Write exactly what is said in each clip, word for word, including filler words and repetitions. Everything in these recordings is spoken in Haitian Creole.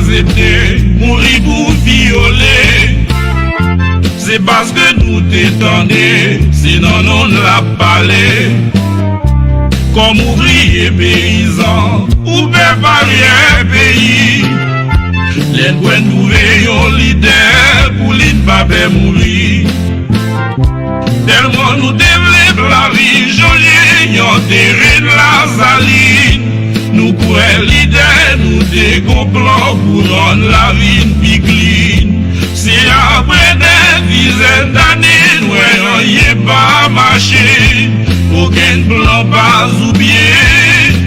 Aksepte mouri pou vyole. Se paske nou te tande, se nan non l ap pale. Kòm ouvriye peyizan, ou pè paryè peyi. Lè n kwè n twouve yon lidè, pou li n pa pè mouri. Tèlman nou te vle lavi chanje, yon teren Lasalin. Nou kwè lidè nou te gon plan pou rann lavi n pi klin. Se apre dè dizèn dane n wè anyen pa mache. Okenn plan pa sou pye,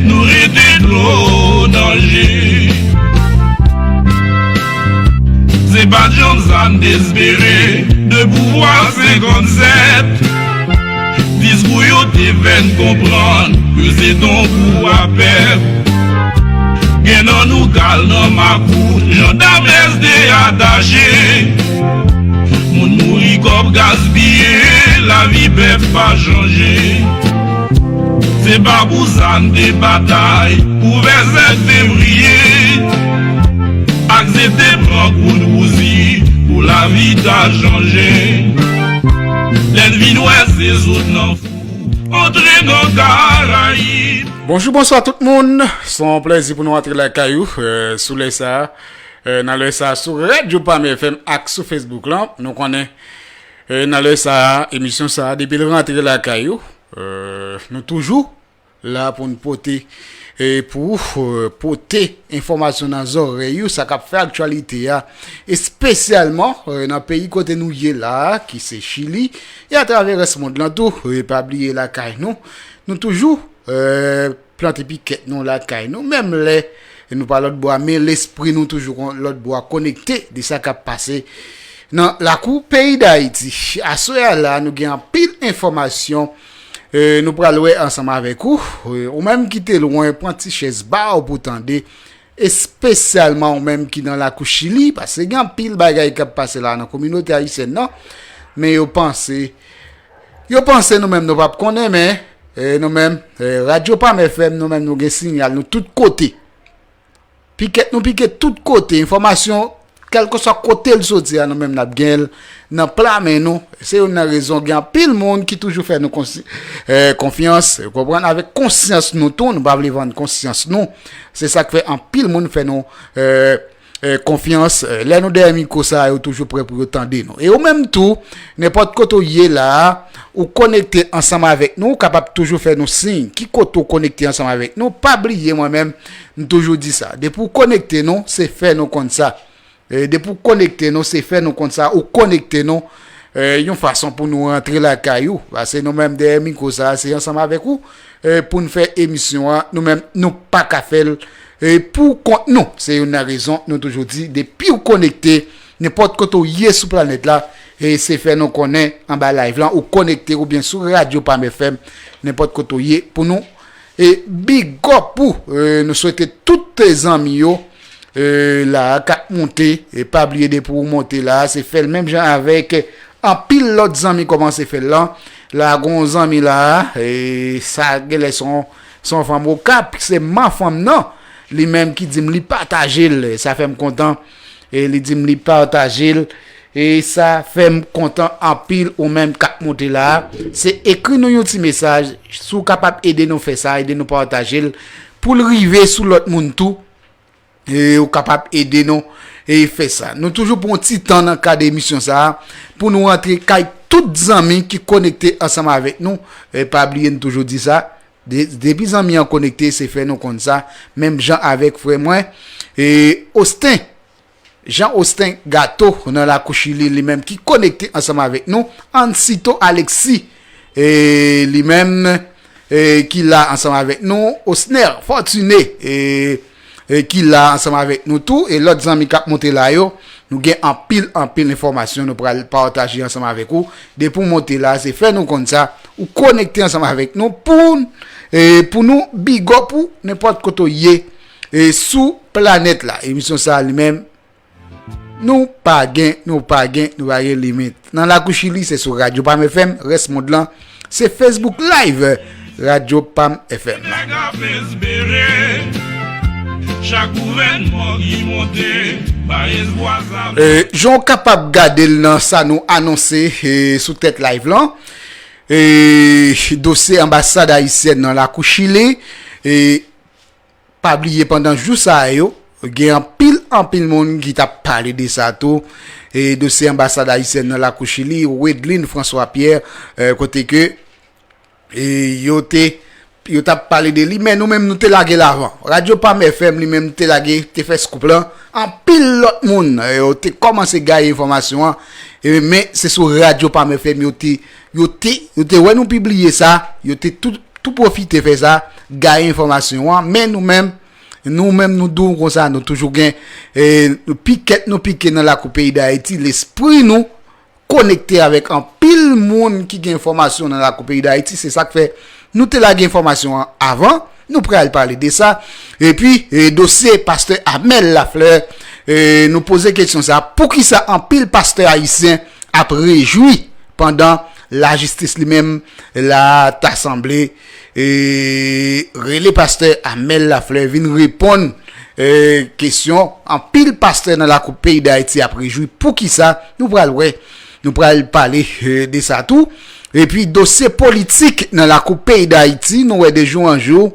nou rete dlo nan je. Se pa t janm sa n t espere de pouvwa senkannsèt. Diskou yo te fè n konprann ke se tonkou a pèp. Gen nan nou k al nan makout, jandam rete atache. Moun mouri, kòb gaspiye, lavi pèp pa chanje. Se pa pou sa n te batay pou vèsèt fevriye. Aksepte pran kout wouzi pou lavi ta chanje. Lè n vin wè se sot nan fou, antre nan Karayib. Bonjou, bonswa tout moun. Se yon plèzi pou nou antre lakay ou, eh, sou lè sa a. Eh, nan lè sa a, sou Radyo Pam F M ak sou Facebook lan. Nou konnen, eh, nan lè sa a, emisyon sa a, depi l rantre lakay ou, eh, nou toujou la pou n pote, eh, pou, eh, pote enfòmasyon nan zòrèy ou, sa k ap fè aktyalite a, espesyalman, eh, nan peyi kote nou ye la a, ki se Chili, e atravè rès mond lan tou, eh, pa bliye lakay nou. Nou toujou, eh, plante pikèt nou lakay nou, menm lè nou pa lòt bò a, men lespri nou toujou kon-, lòt bò a, konekte de sa k ap pase nan lakou peyi Dayiti. Aswè a la, nou gen anpil enfòmasyon, eh, nou pral wè ansanm avèk ou. Eh, ou menm ki te lwen, pran ti chèz ba w pou tande, espesyalman ou menm ki nan lakou Chili, paske gen anpil bagay k ap pase la nan kominote ayisyèn nan, men yo panse, yo panse nou menm nou p ap konnen, men, eh, nou menm, eh, Radyo Pam F M, nou menm nou gen siyal nou tout kote. Pikèt nou pike tout kote, enfòmasyon, kèlkeswa kote l soti a, nou menm n ap gen l nan pla men nou. Se youn nan rezon gen anpil moun ki toujou fè nou konsi-, eh, konfyans, ou konprann, avèk konsyans nou tou, nou pa vle vann konsyans nou. Se sa k fè anpil moun fè nou, eh, eh, konfyans. Eh, lè nou dèyè mikwo sa a, yo toujou prè pou yo tande nou. E ou menm tou, nenpòt kote w ye la a, ou konekte ansanm avèk nou, ou kapab toujou fè nou siy. Ki kote w konekte ansanm avèk nou, pa bliye mwen menm, m toujou di sa. Depi w konekte nou, se fè nou konn sa. Eh, depi w konekte nou, se fè nou konn sa. Ou konekte nou, eh, yon fason pou nou rantre lakay ou. Paske nou menm dèyè mikwo sa a, se ansanm avèk ou, eh, pou n fè emisyon an. Nou menm, nou pa ka fè l, eh, pou kont nou. Se youn nan rezon nou toujou di, depi w konekte, nenpòt kote w ye sou planèt la, eh, se fè nou konnen anba live lan, ou konekte oubyen sou Radyo Pam F M, nenpòt kote w ye, pou nou, eh, big up ou, eh, nou swete tout zanmi yo, eh, la a k ap monte, e pa bliye depi w monte la a, se fè l menm jan avèk anpil lòt zanmi kòmanse fè l lan. La a gon zanmi la a, eh, sa genlè se yon, se yon fanm Okap, se manman fanm nan, li menm ki di m li pataje l, sa fè m kontan, e li di m li pataje l, e sa fè m kontan anpil. Ou menm k ap monte la a, se ekri nou yon ti mesaj, si w kapab ede nou fè sa, ede nou pataje l, pou l rive sou lòt moun tou, e ou kapab ede nou, e fè sa. Nou toujou pran yon ti tan nan kad emisyon sa a, pou nou rantre kay tout zanmi ki konekte ansanm avèk nou. E pa bliye, n toujou di sa, de-, depi zanmi an konekte, se fè nou konn sa, menm jan avèk frè mwen, e Osten, Jean Austin Gato nan lakou Chili, li menm ki konekte ansanm avèk nou. Ansito Alexis, e li menm, e ki la ansanm avèk nou. Osner Fortuné, e, e ki la ansanm avèk nou tou. E lòt zanmi k ap monte la yo, nou gen anpil, anpil enfòmasyon nou pral pataje ansanm avèk ou. Depi w monte la, se fè nou konn sa, ou konekte ansanm avèk nou pou, e, pou nou big up ou nenpòt kote w ye, e, sou planèt la. Emisyon sa a li menm, nou pa gen, nou pa gen, nou pa gen limit. Nan lakou Chili, se sou Radyo Pam F M, rès mond lan, se Facebook Live Radyo Pam F M. Nèg ap espere. Chak gouvènman ki monte, bay espwa sa. E, jan w kapab gade l nan sa nou anonse, e, sou tèt live lan, e, dosye anbasad ayisyèn nan lakou Chili, e, pa bliye pandan jou sa yo, gen anpil, anpil moun ki t ap pale de sa tou. E dosye anbasad ayisyèn nan lakou Chili, Wedlin François Pierre, e, kote ke, e, yo te, yo t ap pale de li, men nou menm nou te lage l avan. Radyo Pam F M li menm te lage, te fè scoop lan. Anpil lòt moun, e, yo te kòmanse gaye enfòmasyon an, e, men se sou Radyo Pam F M yo te, yo te, yo te wè nou pibliye sa, yo te tou, tou pwofite fè sa, gaye enfòmasyon an, men nou menm, nou menm nou di w konsa, nou toujou gen, e, pikèt nou pike nan lakou peyi Dayiti, lespri nou konekte avèk anpil moun ki gen enfòmasyon nan lakou peyi Dayiti, se sa k fè nou te lage enfòmasyon an avan, nou pral pale de sa, epi, e, dosye pastè Amel Lafleur, e, nou poze kesyon sa, poukisa anpil pastè ayisyen ap rejwi pandan lajistis li menm la ta sanble, e, rele pastè Amel Lafleur vin reponn, e, kesyon anpil pastè nan lakou peyi Dayiti ap rejwi. Poukisa? Nou pral wè, nou pral pale, e, de sa tou. Epi dosye politik nan lakou peyi Dayiti, nou wè de jou an jou,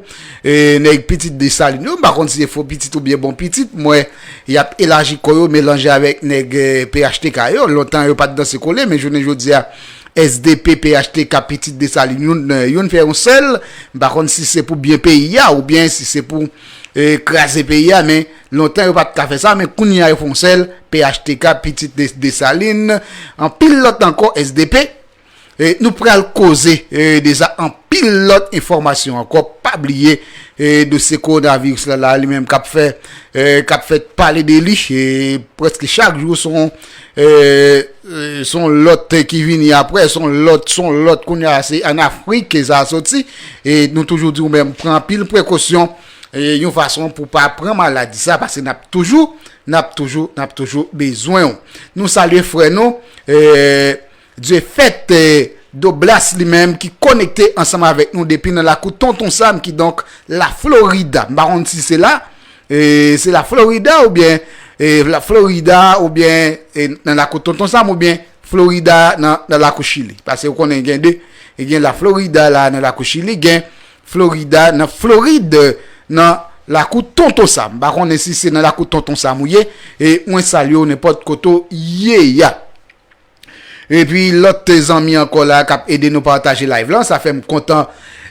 e, nèg Pitit Desalin yo, m pa konn si se fo pitit oubyen bon pitit, m wè y ap elaji kò yo, melanje avèk nèg, e, P H T K yo. Lontan yo pa t danse kole, men jounen jodi a, S D P, P H T K, Pitit Desalin, youn, youn fè yon sèl. M pa konn si se pou byen peyi a oubyen si se pou, e, kraze peyi a, men lontan yo pa t ka fè sa, men kounye a yo fè yon sèl, P H T K, Pitit Des-, Desalin, anpil lòt ankò, S D P. E, nou pral koze, e, de sa, anpil lòt enfòmasyon ankò. Pa bliye, e, dosye kowonaviris la, la, li menm k ap fè, e, k ap fè pale de li, e, prèske chak jou, se yon, e, e, se yon lòt ki vini apre, se yon lòt, se yon lòt, kounye a, se ann Afrik ke sa soti, e, nou toujou di w menm, pran anpil prekosyon, e, yon fason pou pa pran maladi sa, paske n ap toujou, n ap toujou, n ap toujou bezwen w. Nou salye frè nou, e, Dieufaite, e, Doblas li menm ki konekte ansanm avèk nou depi nan lakou Tonton Sam, kidonk Laflorida. M pa konn si se la, e, se Laflorida oubyen, e, Laflorida oubyen, e, nan lakou Tonton Sam oubyen Florida nan, nan lakou Chili. Paske ou konnen gen de, e gen Laflorida la nan lakou Chili, gen Florida nan Florid, nan lakou Tonton Sam. M pa konnen si se nan lakou Tonton Sam ou ye, e mwen salye w nenpòt kote w ye a. Epi lòt zanmi ankò la k ap ede nou pataje live lan, sa fè m kontan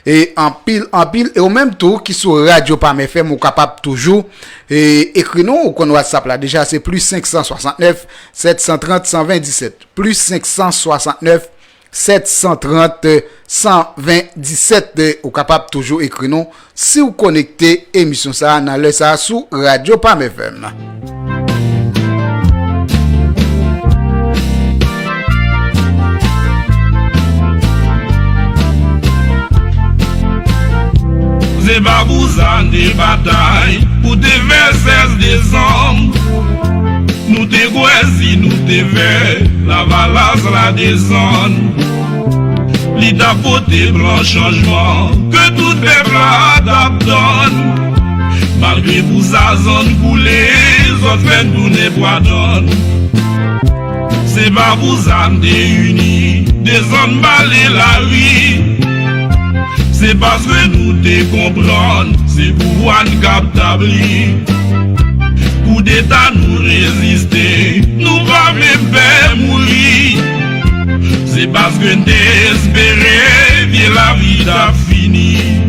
e anpil, anpil. E ou menm tou ki sou Radyo Pam F M, ou kapab toujou, e, ekri nou, ou konn WhatsApp la deja, se plis senk san swasantnèf, sèt san trant, san ven disèt. Plis senk san swasantnèf, sèt san trant, san ven disèt. Ou kapab toujou ekri nou si w konekte emisyon sa a nan lè sa a sou Radyo Pam F M. Se pa pou sa n te batay, pou te fè sèz desanm. Nou te kwè si nou te fè lavalas la desann, li t ap pote plan chanjman ke tout pèp la t ap tann. Malgre pou sa zann koule, zòt fè n tounen pwa tann. Se pa pou sa n te ini, desann bale lari. Se paske nou te konprann, se pouvwa n k ap tabli. Koudeta nou reziste, nou pa menm pè mouri. Se paske n te espere vye lavi t ap fini.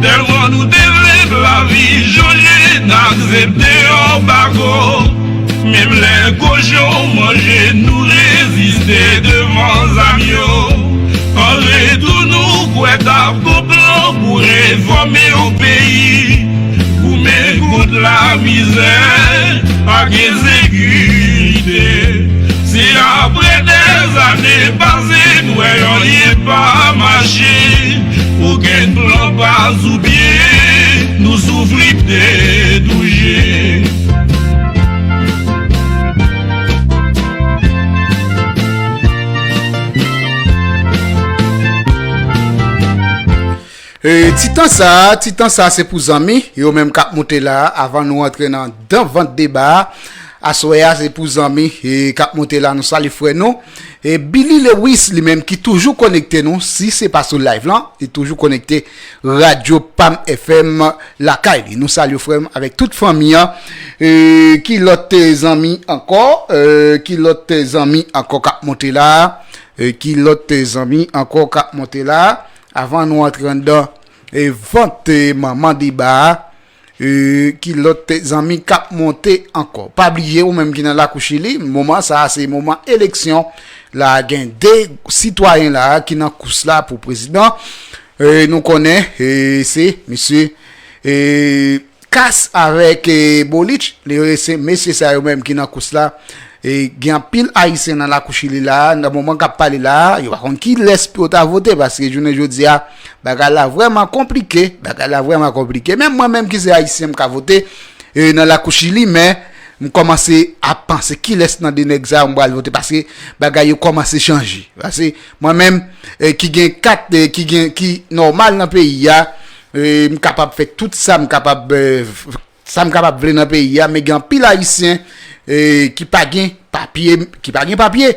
Tèlman nou te vle lavi chanje, n aksepte anbago. Menm lè kochon manje, nou reziste devan zam yo. An retou, nou kwè t ap gon plan pou refòme yon peyi. Goumen kont lamizè ak ensekirite. Se apre dèzane pase, n wè anyen pa mache. Okenn plan pa sou pye, nou soufri, te touche. E, ti tan sa, ti tan sa se pou zanmi, yo menm k ap monte la, avan nou antre nan dan vant deba a. Aswè a, se pou zanmi, e, k ap monte la, nou salye frè nou. E, Billy Lewis, li menm ki toujou konekte nou, si se pa sou live lan, li toujou konekte Radyo Pam F M lakay li. Nou salye frè m avèk tout fanmi an. E, ki lòt, e, zanmi ankò, e, ki lòt, e, zanmi ankò k ap monte la, e, ki lòt, e, zanmi ankò k ap monte la, avan nou antre anndan, e, vant, e, manman deba a, e, ki lòt zanmi k ap monte ankò. Pa bliye, ou menm ki nan lakou Chili, moman sa a se moman eleksyon la, gen de sitwayen la ki nan kous la pou prezidan. E, nou konnen, e, se mesye, e, Kas avèk, e, Bolic, li, se mesye sa yo menm ki nan kous la. E, gen anpil Ayisyen nan lakou Chili la, nan moman k ap pale la, yo pa konn kilès pou yo ta vote, paske jounen jodi a, bagay la vrèman konplike, bagay la vrèman konplike. Menm mwen menm ki se Ayisyen, m ka vote, e, nan lakou Chili, men m kòmanse ap panse kilès nan de nèg sa yo m pral vote, paske bagay yo kòmanse chanje. Paske mwen menm, e, ki gen kat, e, ki gen, ki nòmal nan peyi a, e, m kapab fè tout sa m kapab, e, f-, sa m kapab vle nan peyi a, men gen anpil Ayisyen, e, ki pa gen papye, ki pa gen papye,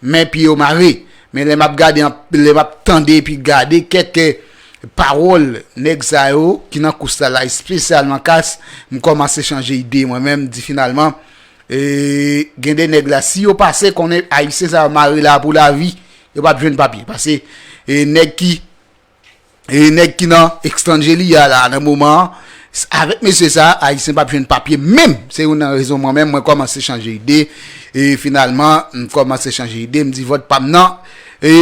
men pye yo mare. Men lè m ap gade, an- lè m ap tande epi gade kèk, e, pawòl nèg sa yo ki nan kous la, la, espesyalman Kas, m kòmanse chanje ide mwen menm, m di finalman, e, gen de nèg la, si yo pase, konnen Ayisyen sa yo mare la pou lavi, yo p ap jwenn papye. Paske, e, nèg ki e nèg ki nan ekstranjeri a la, nan moman an, s- avèk mesye sa, Ayisyen p ap jwenn papye menm. Se youn nan rezon mwen menm, mwen kòmanse chanje ide. E finalman, m kòmanse chanje ide, m di vòt pa m nan, e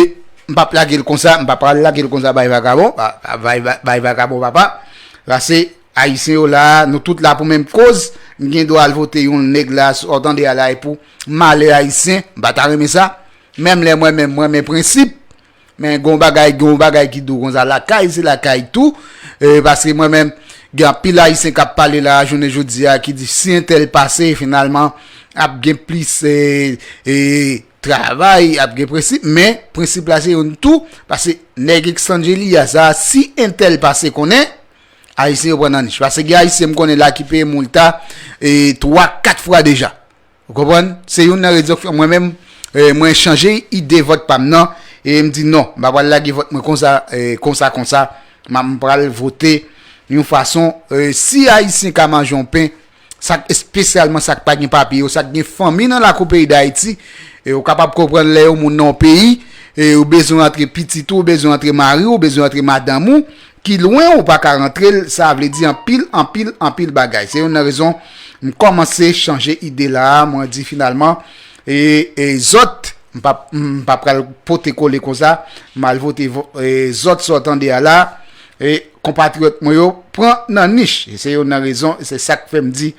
m p ap lage l konsa, m p ap pral lage l konsa bay vagabon, ba- ba- bay, bay, bay vagabon papa. Paske Ayisyen yo la, nou tout la pou menm koz, m gen dwa al vote yon nèg la, sa w tande a la, e pou malè Ayisyen, m pa ta renmen sa. Menm lè mwen menm, mwen renmen prensip, men gon bagay, gon bagay ki di w konsa, lakay se lakay tou. E, paske mwen menm, gen anpil Ayisyen k ap pale la, jounen jodi a, ki di si entèl pase, finalman, ap gen plis, e, e, travay, ap gen prensip, men prensip la se youn tou, paske nèg ekstranjeri a sa, si entèl pase konnen, Ayisyen yo pran nan nich. Paske gen Ayisyen m konnen la ki peye moulta, e, twa, kat fwa deja. Ou konprann? Se youn nan rezon k fè mwen menm, e, mwen chanje ide vòt pa m nan, e m di non, m pa pral lage vòt mwen konsa, e, konsa, konsa, m a- m pral vote yon fason, e, si Ayisyen ka manje yon pen, sa k- espesyalman sa k pa gen papye yo, sa k gen fanmi nan lakou peyi Dayiti, e ou kapab konprann lè yon moun nan yon peyi, e ou bezwen antre pitit ou, ou bezwen antre mari w, ou bezwen antre madanm ou, ki lwen ou pa ka rantre l, sa vle di anpil, anpil, anpil bagay. Se youn nan rezon m kòmanse chanje ide la a, mwen di finalman, e, e zòt, m p ap, m p ap pral pote kole konsa, m al vote vo- e zòt sa w tande a la, e konpatriyòt mwen yo pran nan nich. E se youn nan rezon, e se sa k fè m di,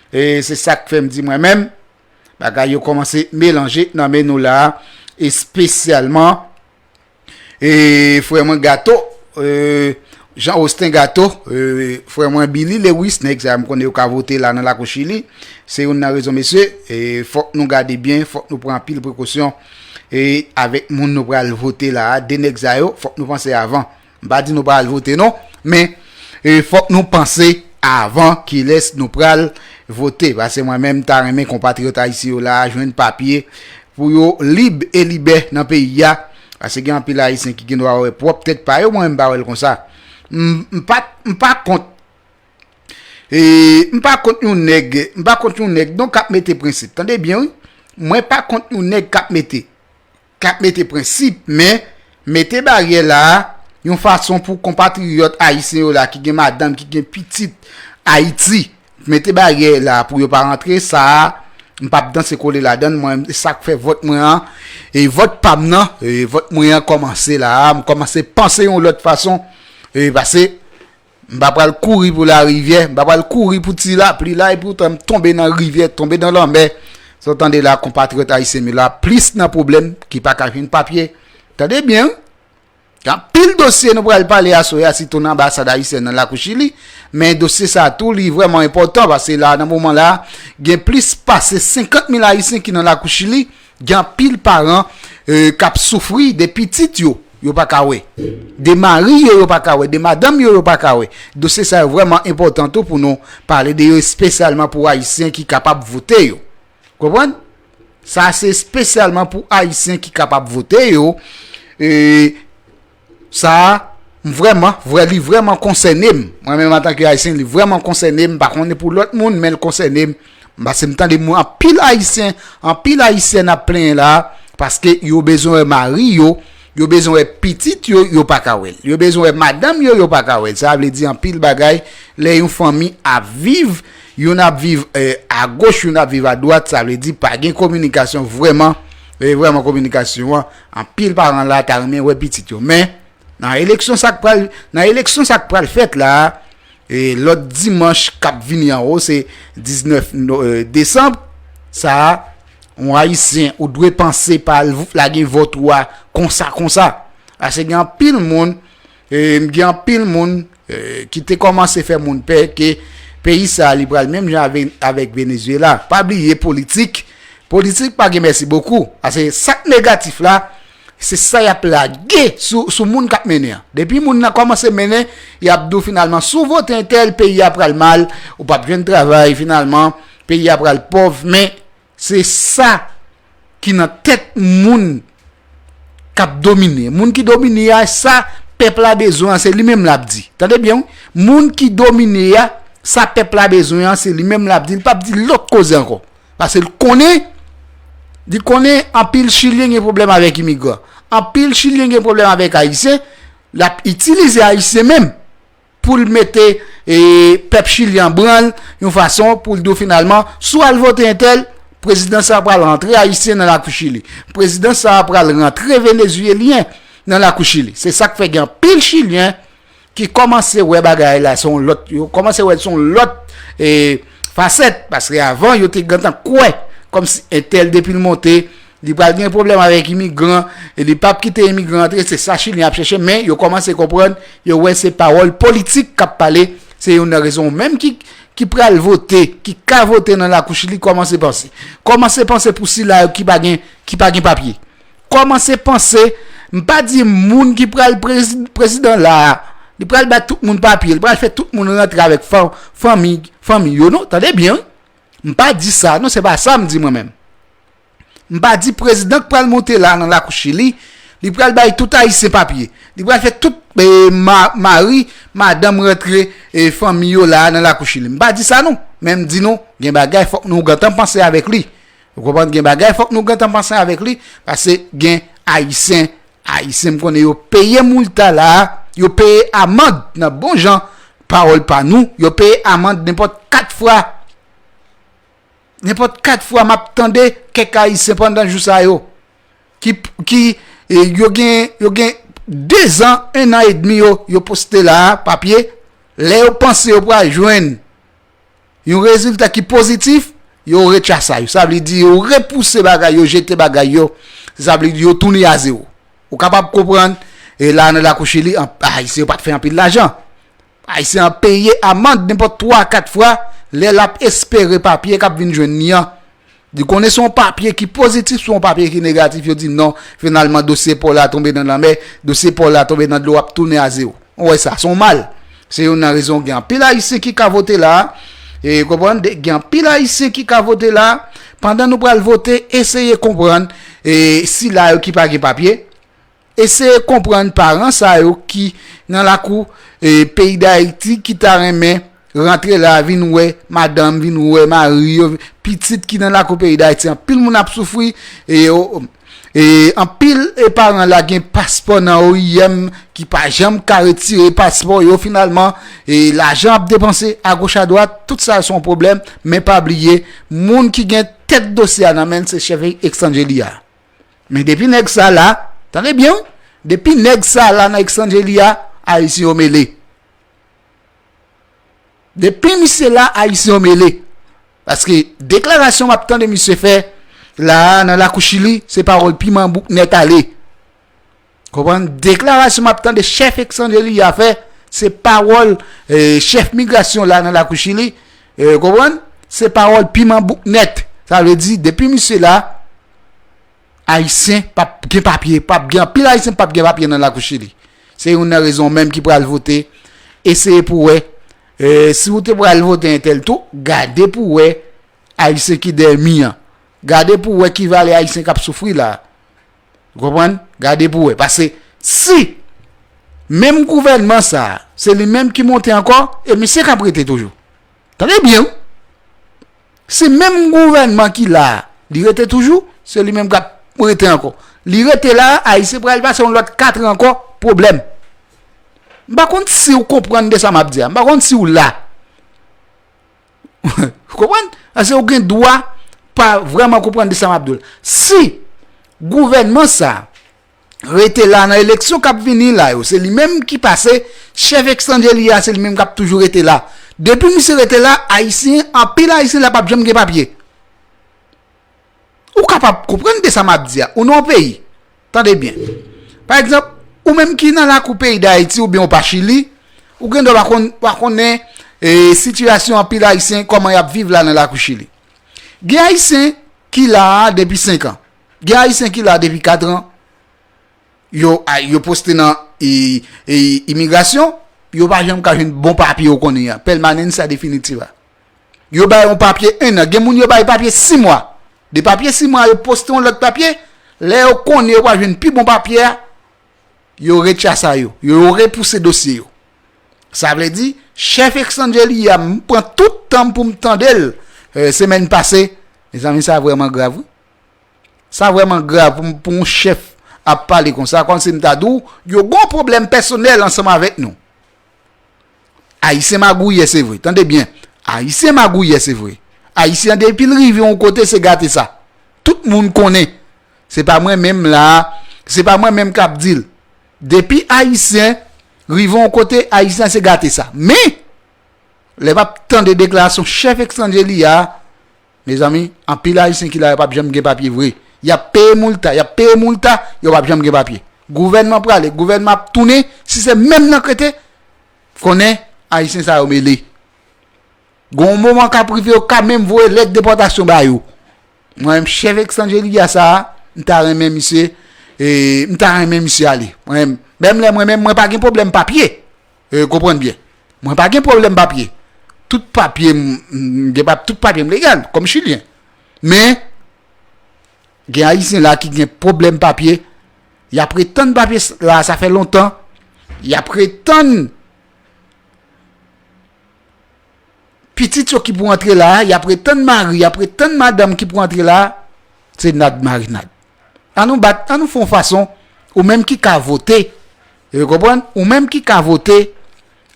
e se sa k fè m di mwen menm, bagay yo kòmanse melanje nan men nou la a, espesyalman e, frè mwen Gato, e, Jean Austin Gato, e, frè mwen Billy Lewis, nèg sa yo m konnen yo ka vote la nan lakou Chili. Se youn nan rezon, mesye, e, fòk nou gade byen, fòk nou pran anpil prekosyon, e, avèk moun nou pral vote la a. De nèg sa yo, fòk nou panse avan. M pa di nou pa al vote non, men, e, fòk nou panse avan kilès nou pral vote. Paske mwen menm, m ta renmen konpatriyòt ayisyen yo la a jwenn papye pou yo lib e libè nan peyi a. Paske gen anpil Ayisyen ki gen dwa wè pwòp tèt pa yo, mwen menm m pa wè l konsa. M, m pa, m pa kont, e, m pa kont yon nèg, m pa kont yon nèg non k ap mete prensip. Tande byen, wi. Mwen pa kont yon nèg k ap mete, k ap mete prensip, men mete baryè la a, yon fason pou konpatriyòt ayisyen yo la ki gen madanm, ki gen pitit Ayiti, mete baryè la pou yo pa rantre, sa a, m p ap danse kole ladan l, mwen, e sa k fè vòt mwen an, e vòt pa m nan, e vòt mwen an kòmanse la a, m kòmanse panse yon lòt fason, e pase, m pa pral kouri pou larivyè, m pa pral kouri pou ti lapli la, epi poutan m tonbe nan rivyè, tonbe nan lanmè. Sa w tande la, konpatriyòt ayisyen m yo la, plis nan pwoblèm ki pa ka jwenn papye. Tande byen, wi. Gen anpil dosye nou pral pale aswè a, sitou nan anbasad ayisyèn nan lakou Chili. Men dosye sa tou, li vrèman enpòtan, paske la, nan moman la, gen plis pase senkant mil Ayisyen ki nan lakou Chili. Gen anpil paran, e, k ap soufri de pitit yo. yo pa ka wè. De mari yo, yo pa ka wè. De madanm yo, yo pa ka wè. Dosye sa yo vrèman enpòtan tou pou nou pale de yo, espesyalman pou Ayisyen ki kapab vote yo. Konprann? Sa se espesyalman pou Ayisyen ki kapab vote yo. E sa a, m vrèman, vrè, li vrèman konsène m. Mwen menm, antanke Ayisyen, li vrèman konsène m. M pa konnen pou lòt moun, men l konsène m. Paske m tande moun, anpil Ayisyen, anpil Ayisyèn ap plenyen la, paske yo bezwen wè mari yo, yo bezwen wè pitit yo, yo pa ka wè l. Yo bezwen wè madanm yo, yo pa ka wè l. Sa vle di anpil bagay, lè yon fanmi ap viv, youn ap viv, eh, agoch, youn ap viv adwat, sa vle di pa gen kominikasyon vrèman, eh, vrèman kominikasyon an, anpil paran la ta renmen wè pitit yo. Men, nan eleksyon sa k pral, nan eleksyon sa k pral fèt la, e lòt dimanch k ap vini an, o, se diznèf no-, eh, desanm, sa a, yon Ayisyen, ou dwe panse pa al v-, lage vòt ou a konsa, konsa. Paske gen anpil moun, eh, gen anpil moun, eh, ki te kòmanse fè moun pè ke peyi sa a, li pral menm jan avè-, avèk Venezuela. Pa bliye politik, politik pa gen mèsi bokou. Paske sa k negatif la, se sa y ap lage sou, sou moun k ap mennen an. Depi moun nan kòmanse mennen, y ap di w finalman, si w vote entèl, peyi a pral mal, ou p ap jwenn travay, finalman, peyi a pral pòv, men se sa ki nan tèt moun k ap domine. Moun ki domine a, sa pèp la bezwen an, se li menm l ap di. Tande byen, wi. Moun ki domine a, sa pèp la bezwen an, se li menm l ap di. Li p ap di lòt koze ankò. Paske l konnen, li konnen anpil Chilyen gen pwoblèm avèk imigran. Anpil Chilyen gen pwoblèm avèk Ayisyen. L ap itilize Ayisyen menm pou l mete, e, pèp Chili an branl yon fason pou l di w finalman, si w al vote entèl, prezidan sa a pral rantre Ayisyen nan lakou Chili. Prezidan sa a pral rantre Venezyelyen nan lakou Chili. Se sa k fè gen anpil Chilyen ki kòmanse wè bagay la se yon lòt, yo kòmanse wè l se yon lòt, e, fasèt, paske avan yo te gentan kwè kòmsi entèl depi l monte, li pral gen pwoblèm avèk imigran, e li p ap kite imigran antre, se sa Chilyen ap chèche, men yo kòmanse konprann, yo wè se pawòl politik k ap pale, se youn nan rezon ou menm ki, ki pral vote, ki ka vote nan lakou Chili, kòmanse panse. Kòmanse panse pou sila yo ki pa gen, ki pa gen papye. Kòmanse panse, m pa di moun ki pral prezi-, prezidan la a, li pral bay tout moun papye, li pral fè tout moun rantre avèk fa-, fanmi, fanmi yo, non, tande byen, wi. M pa di sa, non, se pa sa m di mwen menm. M pa di prezidan k pral monte la nan lakou Chili, li pral bay tout Ayisyen papye. Li pral fè tout, eh, ma-, mari, madanm rantre, eh, fanmi yo la nan lakou Chili. M pa di sa, non. Men m di nou, gen bagay fòk nou gentan panse avèk li. Ou konprann? Gen bagay fòk nou gentan panse avèk li, paske gen Ayisyen, Ayisyen m konnen yo peye moulta la, yo peye amann nan bon jan, pawòl pa nou, yo peye amann nenpòt kat fwa. Nenpòt kat fwa m ap tande kèk Ayisyen pandan jou sa yo, ki, ki, e, yo gen, yo gen dezan, en an edmi yo, yo poste la a, papye, lè yo panse yo pral jwenn yon rezilta ki pozitif, yo retcha sa yo. Sa vle di yo repouse bagay yo, jete bagay yo. Sa vle di yo tounen a zewo. Ou kapab konprann, e la nan lakou Chili, an-, Ayisyen yo pa t fè anpil lajan. Ayisyen an peye amann nenpòt twa, kat fwa, lè l ap espere papye k ap vin jwenn li an. Li konnen se yon papye ki pozitif, se yon papye ki negatif, yo di non, finalman dosye pa w la tonbe nan lanmè, dosye pa w la tonbe nan dlo, w ap tounen a zewo. Ou wè sa, se yon mal. Se youn nan rezon gen anpil Ayisyen ki ka vote la a. E, konprann, de, gen anpil Ayisyen ki ka vote la a. Pandan nou pral vote, eseye konprann, e, sila yo ki pa gen papye. Eseye konprann paran sa yo ki nan lakou, e, peyi Dayiti ki ta renmen rantre la, vin wè madanm, vin wè mari yo, pitit ki nan lakou peyi Dayiti. Anpil moun ap soufri, e, o, e, anpil, e, paran la gen paspò nan O I M ki pa janm ka retire paspò yo finalman, e, lajan ap depanse agoch adwat, tout sa se yon pwoblèm, men pa bliye, moun ki gen tèt dosye a nan men l se chèf Exangeli a. Men depi nèg sa la, tande byen wi, depi nèg sa la nan Exangeli a, Ayisyen yo mele. Depi misye la, Ayisyen yo mele. Paske deklarasyon m ap tande misye fè la a nan lakou Chili, se pawòl piman bouk nèt ale. Konprann? Deklarasyon m ap tande chèf Exangeli a fè, se pawòl, eh, chèf migrasyon la nan lakou Chili, eh, konprann? Se pawòl piman bouk nèt. Sa vle di, depi misye la, Ayisyen p ap gen papye, p ap gen, anpil Ayisyen p ap gen papye nan lakou Chili. Se youn nan rezon menm ki pral vote. Eseye pou wè, e, si w te pral vote entèl tou, gade pou wè Ayisyen ki dèyè mi an. Gade pou wè ki valè Ayisyen k ap soufri la. Ou konprann? Gade pou wè. Paske si menm gouvènman sa a, se li menm ki monte ankò, e misye k ap rete toujou. Tande byen, wi. Si menm gouvènman ki la a, li rete toujou, se li menm k ap rete ankò. Li rete la, Ayiti pral pase yon lòt kat an ankò, pwoblèm. M pa konn si w konprann de sa m ap di a. M pa konn si w la. Ou konprann? Paske ou gen dwa pa vrèman konprann de sa m ap di w la. Si gouvènman sa a rete la nan eleksyon k ap vini la yo, se li menm ki pase, chèf Exandjeli a, se li menm k ap toujou rete la. Depi misye rete la, Ayisyen, anpil Ayisyen la p ap janm gen papye. Ou kapab konprann de sa m ap di a. Ou nan yon peyi. Tande byen. Pa egzanp, ou menm ki nan lakou peyi Dayiti oubyen ou pa Chili, ou gen dwa pa konn, pa konnen, e, sitiyasyon anpil Ayisyen, kòman y ap viv la nan lakou Chili. Gen Ayisyen ki la a depi senk an. Gen Ayisyen ki la depi kat an. Yo, a, yo poste nan, e, e, imigrasyon, yo pa janm ka jwenn bon papye yo konnen an, permanencia definitiva. Yo bay yon papye en an, gen moun yo bay papye sis mwa. De papye sis mwa, yo poste yon lòt papye, lè yo konnen yo pa jwenn pi bon papye a, yo rechase yo, yo, yo repouse dosye yo. Sa vle di, chèf Exandjeli a, m pran tout tan m pou m tande l, e, semèn pase. Mezanmi, sa vrèman grav, wi. Sa vrèman grav pou, pou yon chèf ap pale konsa, kòmsi m ta di w, yo gon pwoblèm pèsonèl ansanm avèk nou. Ayisyen magouyè, se vre. Tande byen. Ayisyen magouyè, se vre. Ayisyen, depi l rive yon kote, se gate sa. Tout moun konnen. Se pa mwen menm la, se pa mwen menm k ap di l. Depi Ayisyen rive yon kote, Ayisyen se gate sa. Men, lè m ap tande deklarasyon chèf Exandjeli a, mezanmi, anpil Ayisyen ki la yo p ap janm gen papye vre. Y ap peye multa, y ap peye multa, yo p ap janm gen papye. Gouvènman prale, gouvènman ap tounen, si se menm nan k rete, konnen Ayisyen sa yo mele. Gon moman k ap rive, yo ka menm voye lèt depòtasyon ba yo. Mwen menm, chèf Exandjeli a sa a, m ta renmen misye, e, m ta renmen misye ale. Mwen menm, menm lè mwen menm, mwen pa gen pwoblèm papye. E, konprann byen. Mwen pa gen pwoblèm papye. Tout papye m, m gen pa, tout papye m legal, kòm chilyen. Men, gen Ayisyen la ki gen pwoblèm papye. Y ap ret tann papye s-, la, sa fè lontan. Y ap ret tann pitit yo ki pou antre la, y ap ret tann mari, y ap ret tann madanm ki pou antre la, se nad marinad. An nou bat, an nou fè yon fason, ou menm ki ka vote, ou konprann? Ou menm ki ka vote,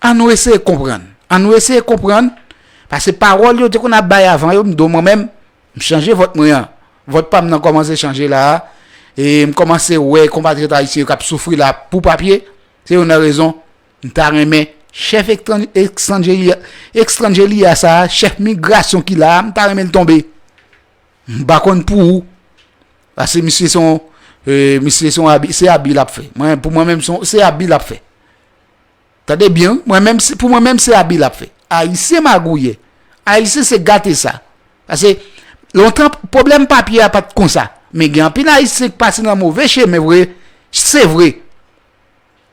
an nou eseye konprann. An nou eseye konprann, paske pawòl yo te konn ap bay avan yo, m di w mwen menm, m chanje vòt mwen an. Vòt pa m nan kòmanse chanje la a, e m kòmanse wè konpatriyòt ayisyen yo k ap soufri la pou papye, se youn nan rezon. M ta renmen chèf Exandjeli a sa a, chèf migrasyon ki la a, m ta renmen l tonbe. M pa konn pou ou. Paske misye se yon, e, misye se yon abi, se abi l ap fè. Mwen, pou mwen menm, se yon, se abi l ap fè. Tande byen, wi. Mwen menm, se, pou mwen menm, se abi l ap fè. Ayisyen magouyè. Ayisyen se gate sa. Paske lontan, pwoblèm papye a pa t konsa. Men gen anpil Ayisyen ki pase nan move chemen vre. Se vre.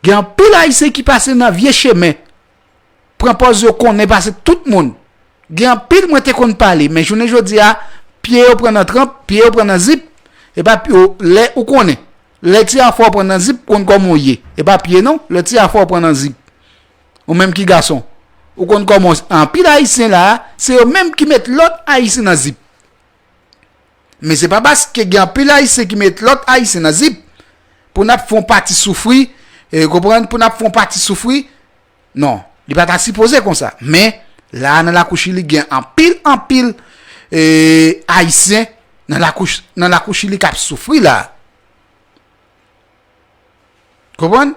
Gen anpil Ayisyen ki pase nan vye chemen, pran pòz yo konnen pase tout moun. Gen anpil mwen te konn pale, men jounen jodi a, pye yo pran nan tranp, pye yo pran nan zip. E pa pye w, lè ou konnen. Lè ti afè w pran nan zip, ou konn kòman w ye. E pa pye non, lè ti afè w pran nan zip. Ou menm ki gason. Ou konn kòman w, anpil Ayisyen la a, se yo menm ki met lòt Ayisyen nan zip. Men se pa paske gen anpil Ayisyen ki met lòt Ayisyen nan zip pou n ap fè yon pati soufri, e, konprann, pou n ap fè yon pati soufri. Non, li pa ta sipoze konsa. Men, la a nan lakou Chili gen anpil, anpil, e, Ayisyen nan lakou, nan lakou Chili k ap soufri la a. Konprann?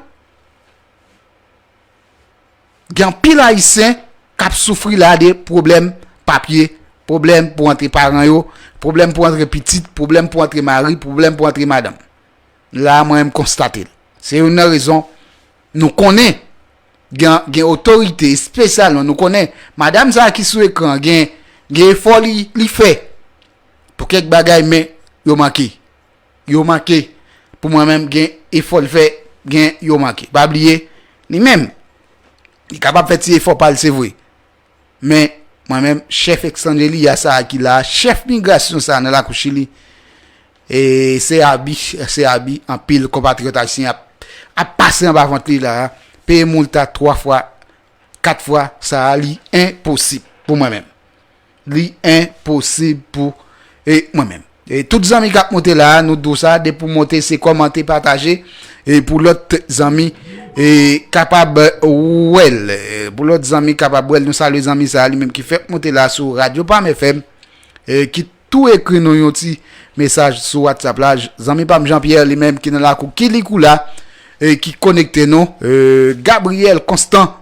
Gen anpil Ayisyen k ap soufri la de pwoblèm papye, pwoblèm pou antre paran yo, pwoblèm pou antre pitit, pwoblèm pou antre mari, pwoblèm pou antre madanm. La a, mwen, m konstate l. Se youn nan rezon nou konnen gen, gen otorite, espesyalman, nou konnen madanm sa a ki sou ekran, gen, gen efò li, li fè pou kèk bagay, men yo manke. yo manke. Pou mwen menm, gen efò l fè, gen yo manke. Pa bliye, li menm, li kapab fè ti efò pa l, se vre. Men, mwen menm, chèf Exandrelia sa a ki la, chèf migrasyon sa a nan lakou Chili, e se abi, se abi anpil konpatriyòt ayisyen ap, ap pase anba vant li la a. Peye moul ta twa fwa, kat fwa, sa a, li enposib pou mwen menm. Li enposib pou, e, mwen menm. E tout zanmi k ap monte la a, nou di w sa, depi w monte, se kòmante, pataje, e pou lòt zanmi, e, kapab wè l. E pou lòt zanmi kapab wè l, nou salye zanmi sa a, li menm ki fèk monte la sou Radyo Pam F M, e, ki tou ekri nou yon ti mesaj sou WhatsApp la. J-, zanmi pa m Jean Pierre, li menm ki nan lakou Kilikou la, e, ki konekte nou. E, Gabriel Constant,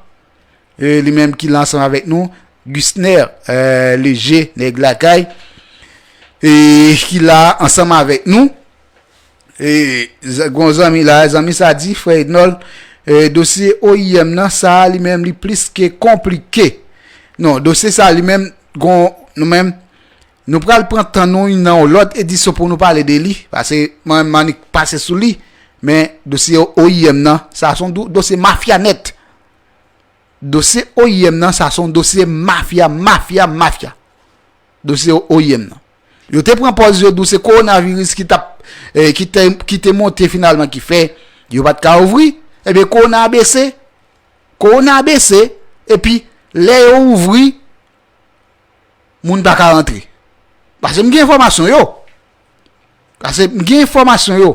e, li menm ki la ansanm avèk nou, Gusner, e, Leje, nèg lakay, e, ki la ansanm avèk nou. E, z-, gon zanmi la, zanmi sa di, frè Ednol, e, dosye O I M nan, sa a li menm li plis ke konplike. Non, dosye sa a li menm, gon, nou menm, nou pral pran tan nou nan yon lòt edisyon pou nou pale de li, paske mwen, m annik pase sou li, men dosye O I M nan, sa se yon do-, dosye mafya nèt. Dosye O I M nan, sa se yon dosye mafya, mafya, mafya. Dosye O I M nan. Yo te pran pòz yo di w se kowonaviris ki t ap, eh, ki te, ki te monte finalman ki fè yo pa t ka ouvri. Ebyen, kowona a bese. Kowona a bese. Epi, lè yo ouvri, moun pa ka rantre. Paske m gen enfòmasyon yo. Paske m gen enfòmasyon yo.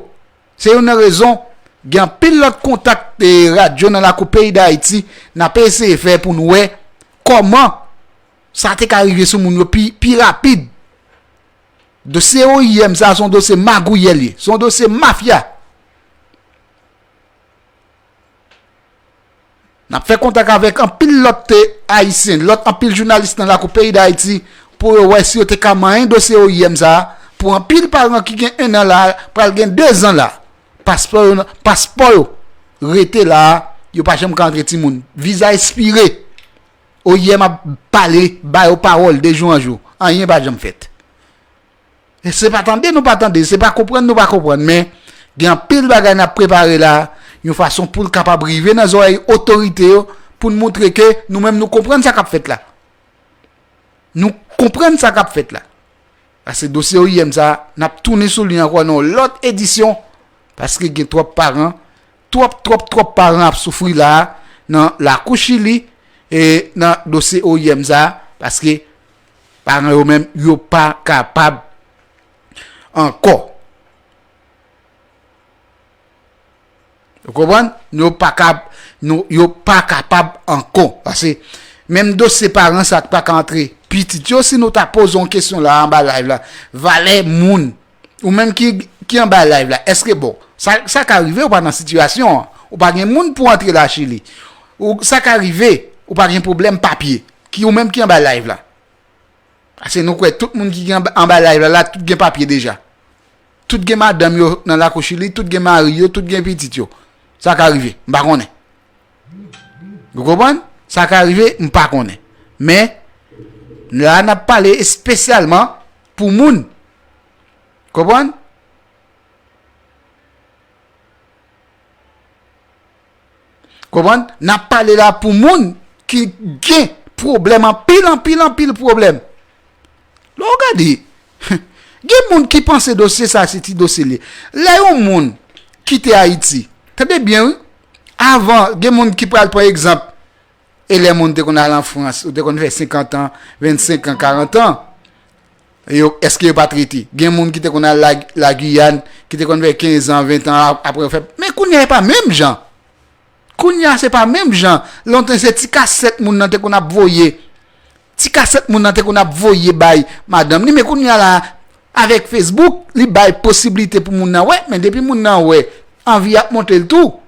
Se youn nan rezon, gen anpil lòt kontak, eh, radyo nan lakou peyi Dayiti, n ap eseye fè pou n wè kòman sa te ka rive sou moun yo pi, pi rapid. Dosye O I M sa, se yon dosye magouyè l ye. Se yon dosye mafya. N ap fè kontak avèk anpil lòt, eh, Ayisyen, lòt anpil jounalis nan lakou peyi Dayiti pou yo wè si yo te ka manyen dosye O I M sa a. Pou anpil paran ki gen en an la, pral gen de zan la. Paspò yo, paspò yo rete la, yo pa janm ka antre timoun. Viza ekspire. O I M ap pale, ba yo pawòl de jou an jou. Anyen pa janm fèt. E se pa tande nou pa tande, se pa konprann nou pa konprann, men gen anpil bagay n ap prepare la, yon fason pou l kapab rive nan zòrèy otorite yo, pou n montre ke nou menm nou konprann sa k ap fèt la. Nou konprann sa k ap fèt la. Paske dosye O I M sa, n ap tounen sou li ankò nan yon lòt edisyon, paske gen twòp paran, twòp, twòp, twòp paran ap soufri la a, nan lakou Chili, e nan dosye O I M sa, paske paran yo menm, yo pa kapab ankò. Ou konprann? Yo pa kab-, nou, yo pa kapab ankò. Paske menm dosye paran sa ki pa ka antre pitit yo, si nou ta poze yon kesyon la anba live la, valè moun, ou menm ki, ki anba live la, èske bon, sa, sa ka rive ou pa nan sitiyasyon an, ou pa gen moun pou antre la Chili, ou, sa ka rive, ou pa gen pwoblèm papye, ki ou menm ki anba live la. Paske nou kwè tout moun ki gen anba, anba live la, la, tout gen papye deja. Tout gen madanm yo nan lakou Chili, tout gen mari yo, tout gen pitit yo. Sa ka rive, m pa konnen. Ou konprann? Sa ka rive, m pa konnen. Men, la n ap pale espesyalman pou moun. Konprann? Konprann? N ap pale la pou moun ki gen pwoblèm, anpil, anpil, anpil pwoblèm. Lè w gade, gen moun ki panse dosye sa se ti dosye l ye. Lè yon moun kite Ayiti, tande byen wi, avan, gen moun ki pral pran egzanp, e lè moun te konn al an Frans, ou te konn fè senkant an, vennsenk an, karant an, yo, èske yo pa t rete? Gen moun ki te konn al la, la Giyàn, ki te konn fè kenz an, ven an, ap-, apre yo fè, men kounye a e pa menm jan. Kounye a se pa menm jan. Lontan se ti kasèt moun nan te konn ap voye. Ti kasèt moun nan te konn ap voye bay madanm li, men kounye a la, avèk Facebook, li bay posiblite pou moun nan wè, men depi moun nan wè, anvi ap monte l tou.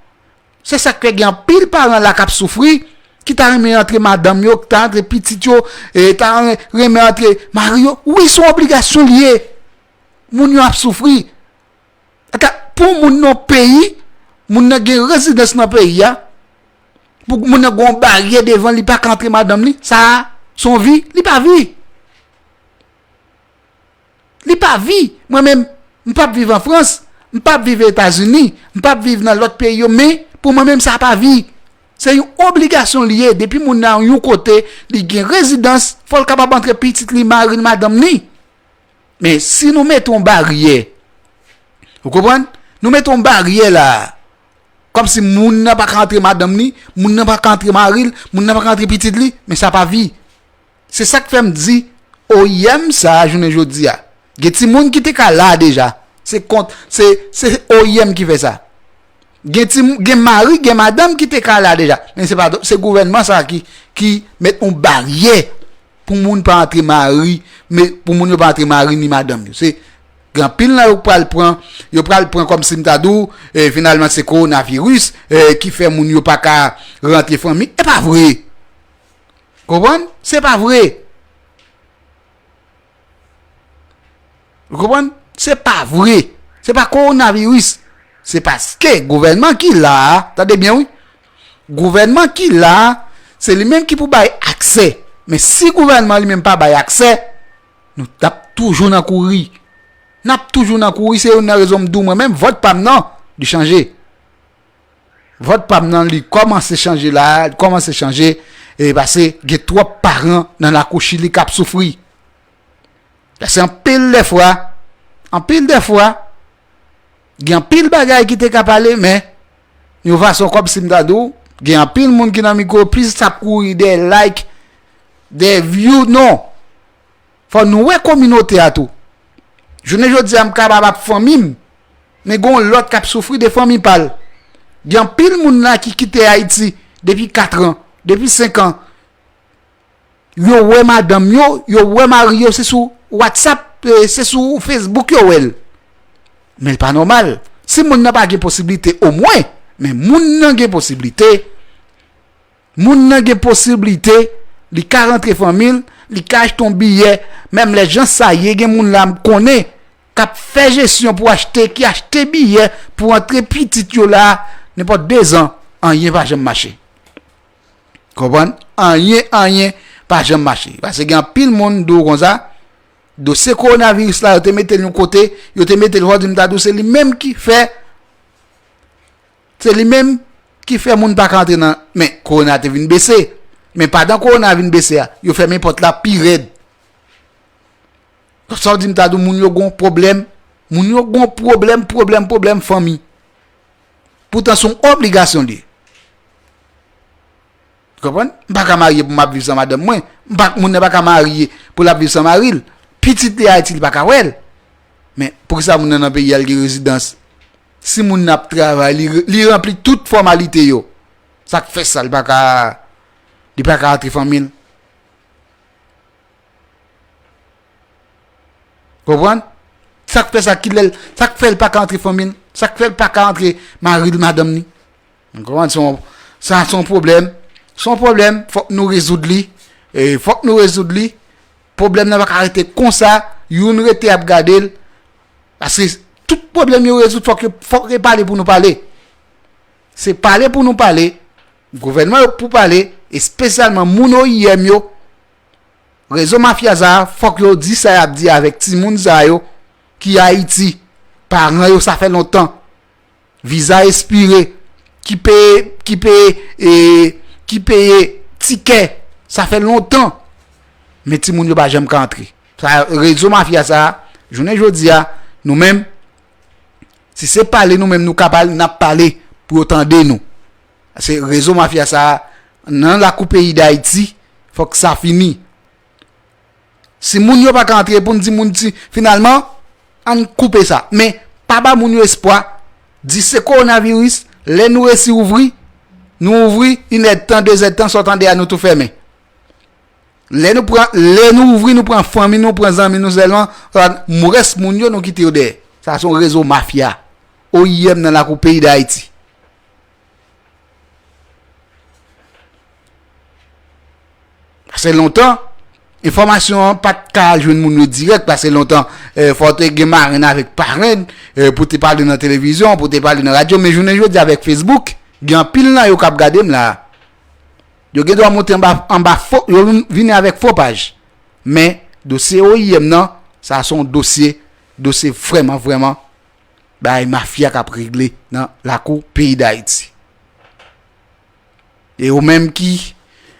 Se sa k fè gen anpil paran la k ap soufri, ki ta renmen antre madanm yo, ki ta antre pitit yo, e ta ren-, renmen antre mari yo. Wi, se yon obligasyon l ye. Moun yo ap soufri. Ata, pou moun nan peyi, moun nan gen rezidans nan peyi a, pou moun nan gen yon baryè devan li, pa ka antre madanm li, sa a, se yon vi, li pa vi. Li pa vi. Mwen menm, m p ap viv an Frans. M p ap viv Etazini, m p ap viv nan lòt peyi yo, men pou mwen menm sa pa vi. Se yon obligasyon li ye, depi moun nan yon kote, li gen rezidans, fò l kapab antre pitit li, mari l, madanm li. Men si nou mete yon baryè, ou konprann? Nou mete yon baryè la, kòmsi moun nan pa ka antre madanm li, moun nan pa ka antre mari l, moun nan pa ka antre pitit li, men sa pa vi. Se sa k fè m di, O I M sa a, jounen jodi a, gen timoun ki te ka la deja. Se kont, se, se O I M ki fè sa. Gen timoun, gen mari, gen madanm ki te ka la deja. Men se pa, se gouvènman sa a ki, ki met yon baryè pou moun pa antre mari, men pou moun yo pa antre mari ni madanm yo. Se, gen anpil nan yo pral pran, yo pral pran kòmsi m ta di w, eh, finalman se kowonaviris, eh, ki fè moun yo pa ka rantre fanmi. E pa vre. Konprann? Se pa vre. Ou konprann? Se pa vre. Se pa kowonaviris. Se paske gouvènman ki la a, tande byen wi. Gouvènman ki la a, se li menm ki pou bay aksè. Men si gouvènman li menm pa bay aksè, nou t ap toujou nan kouri. N ap toujou nan kouri, se youn nan rezon m di w mwen menm, vòt pa m nan, li chanje. Vòt pa m nan, li kòmanse chanje la, li kòmanse chanje, e paske gen twòp paran nan lakou Chili k ap soufri. Paske anpil de fwa, anpil de fwa, gen anpil bagay ki te ka pale, men, yon fason kòmsi m ta di w, gen anpil moun ki nan mikwo, plis ap kouri dèyè like, dèyè view, non. Fò nou wè kominote a tou. Jounen jodi a, m kapab ap fanmi m, men gen yon lòt k ap soufri de fanmi pa l. Gen anpil moun la ki kite Ayiti depi kat an, depi senk an. Yo wè madanm yo, yo wè mari yo, se sou WhatsApp, eh, se sou Facebook yo wè l. Men l pa nòmal. Si moun nan pa gen posiblite, omwen, men moun nan gen posiblite. Moun nan gen posiblite, li ka rantre fanmi l, li ka achte yon biyè, menm lè jan sa ye, gen moun la m konnen, k ap fè jesyon pou achte, ki achte biyè pou antre pitit yo la, nenpòt de zan, anyen pa janm mache. Konprann? Anyen, anyen pa janm mache. Paske gen anpil moun di w konsa, dosye kowonaviris la, yo te mete l yon kote, yo te mete l, fò di m ta di w, se li menm ki fè, se li menm ki fè moun pa ka antre nan, men kowona te vin bese. Men pandan kowona vin bese a, yo fèmen pòt la pi rèd. Sa w di m ta di w, moun yo gon pwoblèm, moun yo gon pwoblèm, pwoblèm, pwoblèm fanmi. Poutan se yon obligasyon li ye. Konprann? M pa ka marye pou m ap viv san madanm mwen. M pa, moun nan pa ka marye pou l ap viv san mari l. Pitit li Ayiti, li pa ka wè l. Men, poukisa moun nan nan peyi a, l gen rezidans? Si moun nan ap travay, li, li ranpli tout fòmalite yo. Sa k fè sa, li pa ka, li pa ka antre fanmi l? Konprann? Sa k fè sa, kilè l, sa k fè l pa ka antre fanmi l? Sa k fè l pa ka antre mari l, madanm li? Ou konprann? Se yon, sa se yon pwoblèm. Se yon pwoblèm, fòk nou rezoud li. E fòk nou rezoud li. Pwoblèm nan pa ka rete konsa, youn rete ap gade l. Paske tout pwoblèm yo rezoud, fòk yo, fòk yo pale pou nou pale. Se pale pou nou pale. Gouvènman yo pou pale, espesyalman moun O I M yo. Rezo mafya sa a, fòk yo di sa y ap di avèk timoun sa yo ki Ayiti. Paran yo, sa fè lontan. Viza espire, ki peye, ki peye, e, ki peye tikè, sa fè lontan. Men timoun yo pa janm ka antre. Sa, rezo mafya sa a, jounen jodi a, nou menm, si se pale nou menm nou ka pale, n ap pale pou yo tande nou. Se rezo mafya sa a, nan lakou peyi Dayiti, fòk sa fini. Si moun yo pa ka antre pou n di moun ti, finalman, ann koupe sa. Men, pa ba moun yo espwa, di se kowonaviris, lè nou resi ouvri, nou ouvri, inèdtan, dezèdtan, sa w tande a, nou tou fèmen. Lè nou pran, lè nou ouvri, nou pran fanmi, nou pran zanmi nou sèlman, mwen rès moun yo, nou kite yo dèyè. Sa se yon rezo mafya. O I M nan lakou peyi Dayiti. Paske lontan, enfòmasyon an pa t ka al jwenn moun yo dirèk, paske lontan, eh, fò w te gen marenn avèk parenn, eh, pou te pale nan televizyon, pou te pale nan radyo, men jounen jodi avèk Facebook, gen anpil nan yo k ap gade m la. Yo gen dwa monte anba, anba fo, yo vin, vini avèk fo paj. Men, dosye O I M nan, sa se yon dosye, dosye vrèman, vrèman bagay mafya k ap regle nan lakou peyi Dayiti. E ou menm ki,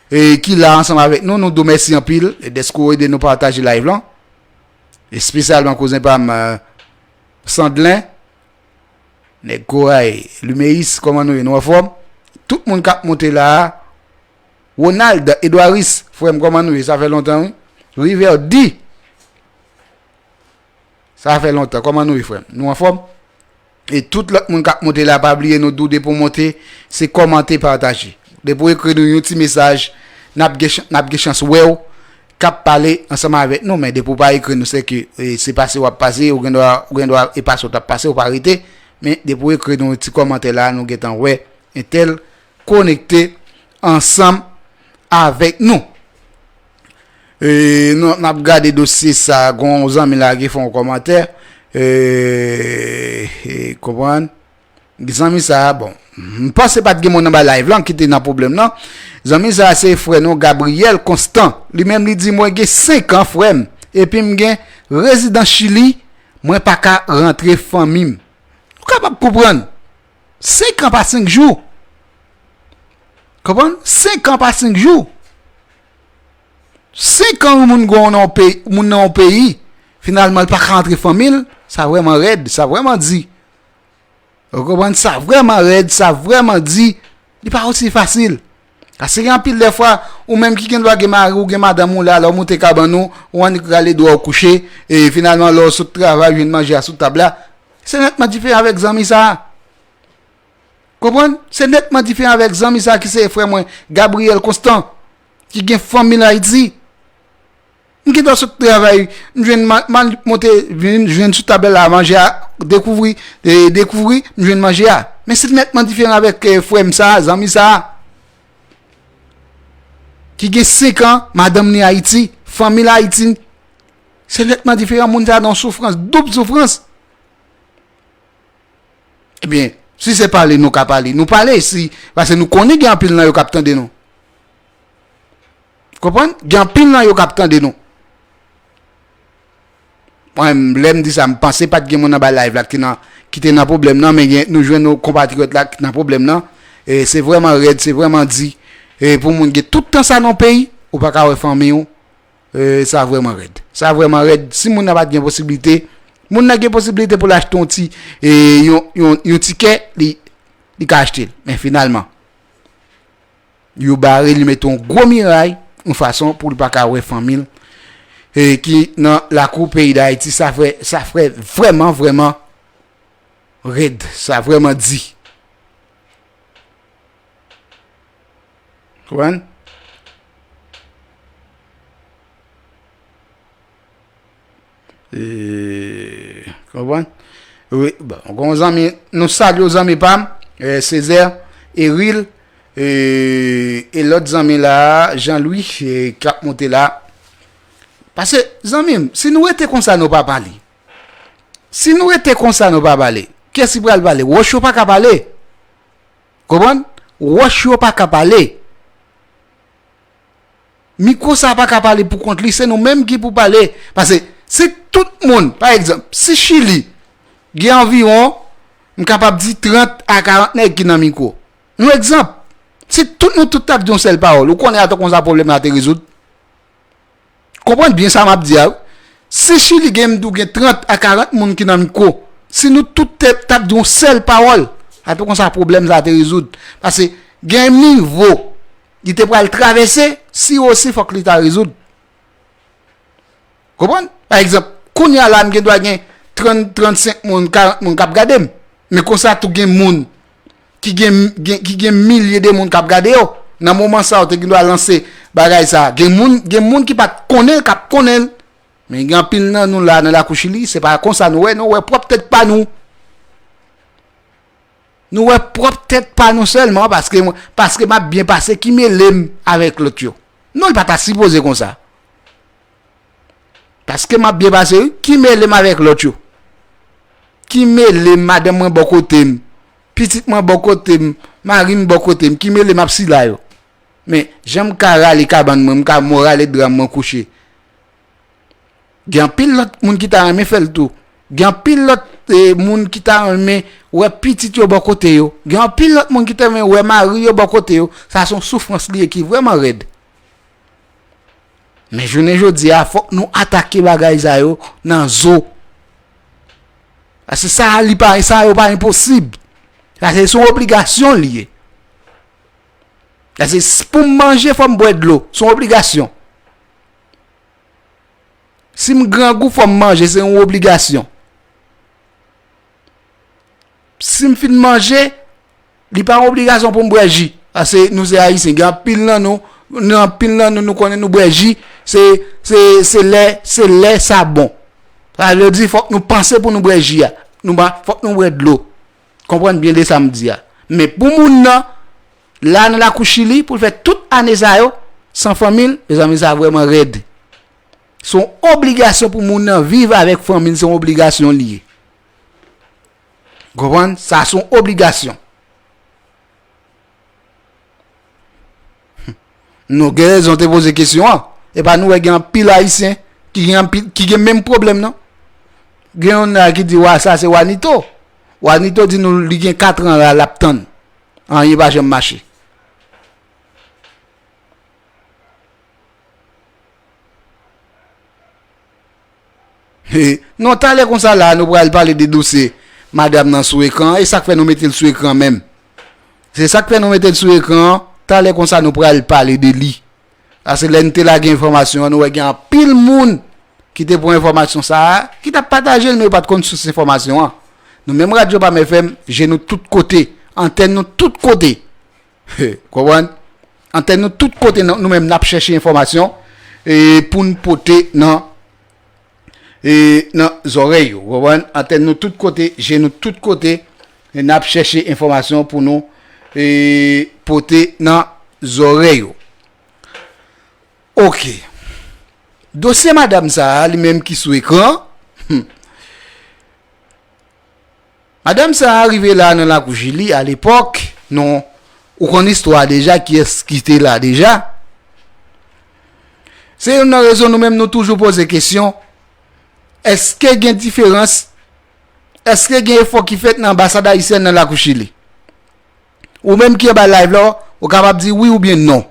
e, ki la ansanm avèk nou, nou di w mèsi anpil, e dèske w ede nou pataje live lan. Espesyalman kouzen pa m, e, Sandlen, nèg Koray, Lumeyis, kòman nou ye? Nou anfòm? Tout moun k ap monte la a, Ronald, Edouaris, frè m, kòman nou ye? Sa fè lontan, wi. Riverdi, sa fè lontan. Kòman nou ye, frè m? Nou anfòm? E tout lòt moun k ap monte la, pa bliye nou di w depi w monte, se kòmante, pataje. Depi w ekri nou yon ti mesaj, n ap gen ch-, n ap gen chans wè w k ap pale ansanm avèk nou. Men depi w pa ekri nou, se ke, e, se pase w ap pase, ou gen dwa, ou gen dwa e pase w t ap pase, ou pa rete. Men depi w ekri nou yon ti kòmantè la, nou gentan wè entèl konekte ansanm avèk nou. E, nou, n ap gade dosye sa, gon zanmi la ki fè yon kòmantè. E, e, konprann? Zanmi sa, bon, m panse pa t gen moun anba live lan ki te nan pwoblèm nan. Zanmi sa, se frè nou, Gabriel Constant. Li menm, li di, mwen gen senk an, frè m, epi m gen rezidans Chili, mwen pa ka rantre fanmi m. Ou kapab konprann. Senk an pa senk jou. Konprann? Senk an pa senk jou. Senk an moun gwo nan yon peyi, moun nan yon peyi, finalman, li pa ka rantre fanmi l, sa vrèman rèd, sa vrèman di. Ou konprann? Sa vrèman rèd, sa vrèman di. Li pa osi fasil. Paske gen anpil dè fwa, ou menm ki gen dwa gen mari w, gen madanm ou la, lè w moute kabann ou, ou annik rale dwa w kouche, e finalman, lè w sot travay, ou jwenn manje a sou tab la. Se nètman diferan avèk zanmi sa a. Konprann? Se nètman diferan avèk zanmi sa a ki se frè mwen, Gabriel Constant, ki gen fanmi l Ayiti. M gentan sot travay, m jwenn ma-, ma-, monte, vin, jwenn sou tab la, manje a, dekouvri, e, dekouvri, m jwenn manje a. Men se nètman diferan avèk, e, frè m sa a, zanmi sa a, ki gen senk an, madanm li Ayiti, fanmi l Ayiti. Se nètman diferan, moun sa a nan soufrans, doub soufrans. Ebyen, si se pale nou ka pale, nou pale, si, paske nou konnen gen anpil nan yo k ap tande nou. Konprann? Gen anpil nan yo k ap tande nou. Mwen, lè m di sa, m panse pa t gen moun anba live la ki nan, ki te nan pwoblèm nan, men gen, nou jwenn nou konpatriyòt la ki nan pwoblèm nan. E se vrèman rèd, se vrèman di. E pou moun gen tout tan sa nan peyi, ou pa ka wè fanmi w. E sa vrèman rèd. Sa vrèman rèd. Si moun nan pa t gen posiblite, moun nan gen posiblite pou l achte yon ti, e, yon, yon, yon tikè, li, li ka achte l. Men finalman, yo bare li, mete yon gwo miray, yon fason pou l pa ka wè fanmi l, e, ki nan lakou peyi Dayiti. Sa fè, sa fè vrèman, vrèman rèd. Sa vrèman di. Konprann? E, konprann? Wi, bon, gon zanmi, nou salye w, zanmi pa m, e, Césaire, Eril, e, e lòt zanmi la, Jean Louis, e, k ap monte la. Paske, zanmi m, si nou rete konsa, nou pa pale. Si nou rete konsa, nou pa pale. Kiyès ki pral pale? Wòch yo pa ka pale. Konprann? Wòch yo pa ka pale. Mikwo sa pa ka pale pou kont li, se nou menm ki pou pale. Paske si tout moun, pa egzanp, si Chili gen anviwon, m kapab di trant a karant nèg ki nan mikwo. Yon egzanp, si tout nou tout t ap di yon sèl pawòl, ou konnen atò konsa pwoblèm la te rezoud? Konprann byen sa m ap di a, wi. Si Chili gen, m di w gen trant a karant moun ki nan mikwo, si nou tout te, t ap di yon sèl pawòl, atò konsa pwoblèm sa a te rezoud. Paske gen nivo li te pral travèse, si osi fòk li ta rezoud. Konprann? Pa egzanp, kounye a la, m gen dwa gen trant, trannsenk moun, karant moun k ap gade m. Men konsa tou gen moun ki gen, gen, ki gen milye de moun k ap gade yo. Nan moman sa, ou te gen dwa lanse bagay sa. Gen moun, gen moun ki pa t konnen l, k ap konnen l. Men gen anpil nan nou la, nan lakou Chili, se pa konsa nou wè, nou wè pwòp tèt pa nou. Nou wè pwòp tèt pa nou sèlman, paske, paske m ap byen pase, ki mele m avèk lòt yo. Non, l pa ta sipoze konsa. Paske m ap byen pase, wi. Ki mele m avèk lòt yo? Ki mele m, madanm mwen bò kote m, pitit mwen bò kote m, mari m bò kote m, ki mele m ap sila yo? Men, jan m ka rale kabann mwen, m ka, mwen rale dra m, mwen kouche. Gen anpil lòt moun ki ta renmen fè l tou. Gen anpil lòt e, moun ki ta renmen wè pitit yo bò kote yo. Gen anpil lòt moun ki ta renmen wè mari yo bò kote yo. Sa se yon soufrans li ye ki vrèman rèd. Men jounen jodi a, fòk nou atake bagay sa yo nan zo. Paske sa, li pa, sa yo pa enposib. Paske se yon obligasyon li ye. Paske s-, pou m manje, fò m bwè dlo. Se yon obligasyon. Si m grangou, fò m manje, se yon obligasyon. Si m fin manje, li pa yon obligasyon pou m bwè ji. Paske nou se Ayisyen, gen anpil nan nou, nan anpil nan nou, nou konnen nou bwè ji, se, se, se lè, se lè sa bon. Sa vle di, fòk nou panse pou nou bwè ji a. Nou pa, fòk nou bwè dlo. Konprann byen de sa m di a. Men pou moun nan, la nan lakou Chili, pou l fè tout ane sa yo, san fanmi l, mezanmi, sa vrèman rèd. Se yon obligasyon pou moun nan viv avèk fanmi l, se yon obligasyon li ye. Konprann? Sa se yon obligasyon. Nou gen rezon te poze kesyon an. E pa nou wè gen anpil Ayisyen ki gen anpil, ki gen menm pwoblèm nan. Gen youn la ki di, "Wa, sa se Wanito." Wanito di nou li gen kat an la, l ap tann. Anyen pa janm mache. He, non, talè konsa la, nou pral pale de dosye madanm nan sou ekran an. E sa k fè nou mete l sou ekran menm? Se sa k fè nou mete l sou ekran an. Talè konsa, nou pral pale de li. Paske lè n te lage enfòmasyon an, nou wè gen anpil moun ki te pran enfòmasyon sa a, ki t ap pataje l, men yo pa t konn sous enfòmasyon an. Nou menm Radyo Pam F M, je nou tout kote, antèn nou tout kote. Konprann? Antèn nou tout kote, nou, nou menm n ap chèche enfòmasyon, e, pou n pote nan, e, nan zòrèy yo. Konprann? Antèn nou tout kote, je nou tout kote, e n ap chèche enfòmasyon pou nou, e, pote nan zòrèy yo. Oke. Dosye madanm sa a, li menm ki sou ekran, hmm. Madanm sa a rive la nan lakou Chili, alepòk, non, ou konn istwa a deja, kiyès ki te la deja. Se youn nan rezon nou menm nou toujou poze kesyon, èske gen diferans, èske gen efò ki fèt nan anbasad ayisyèn nan lakou Chili? Ou menm ki anba live la, ou kapab di wi oubyen non.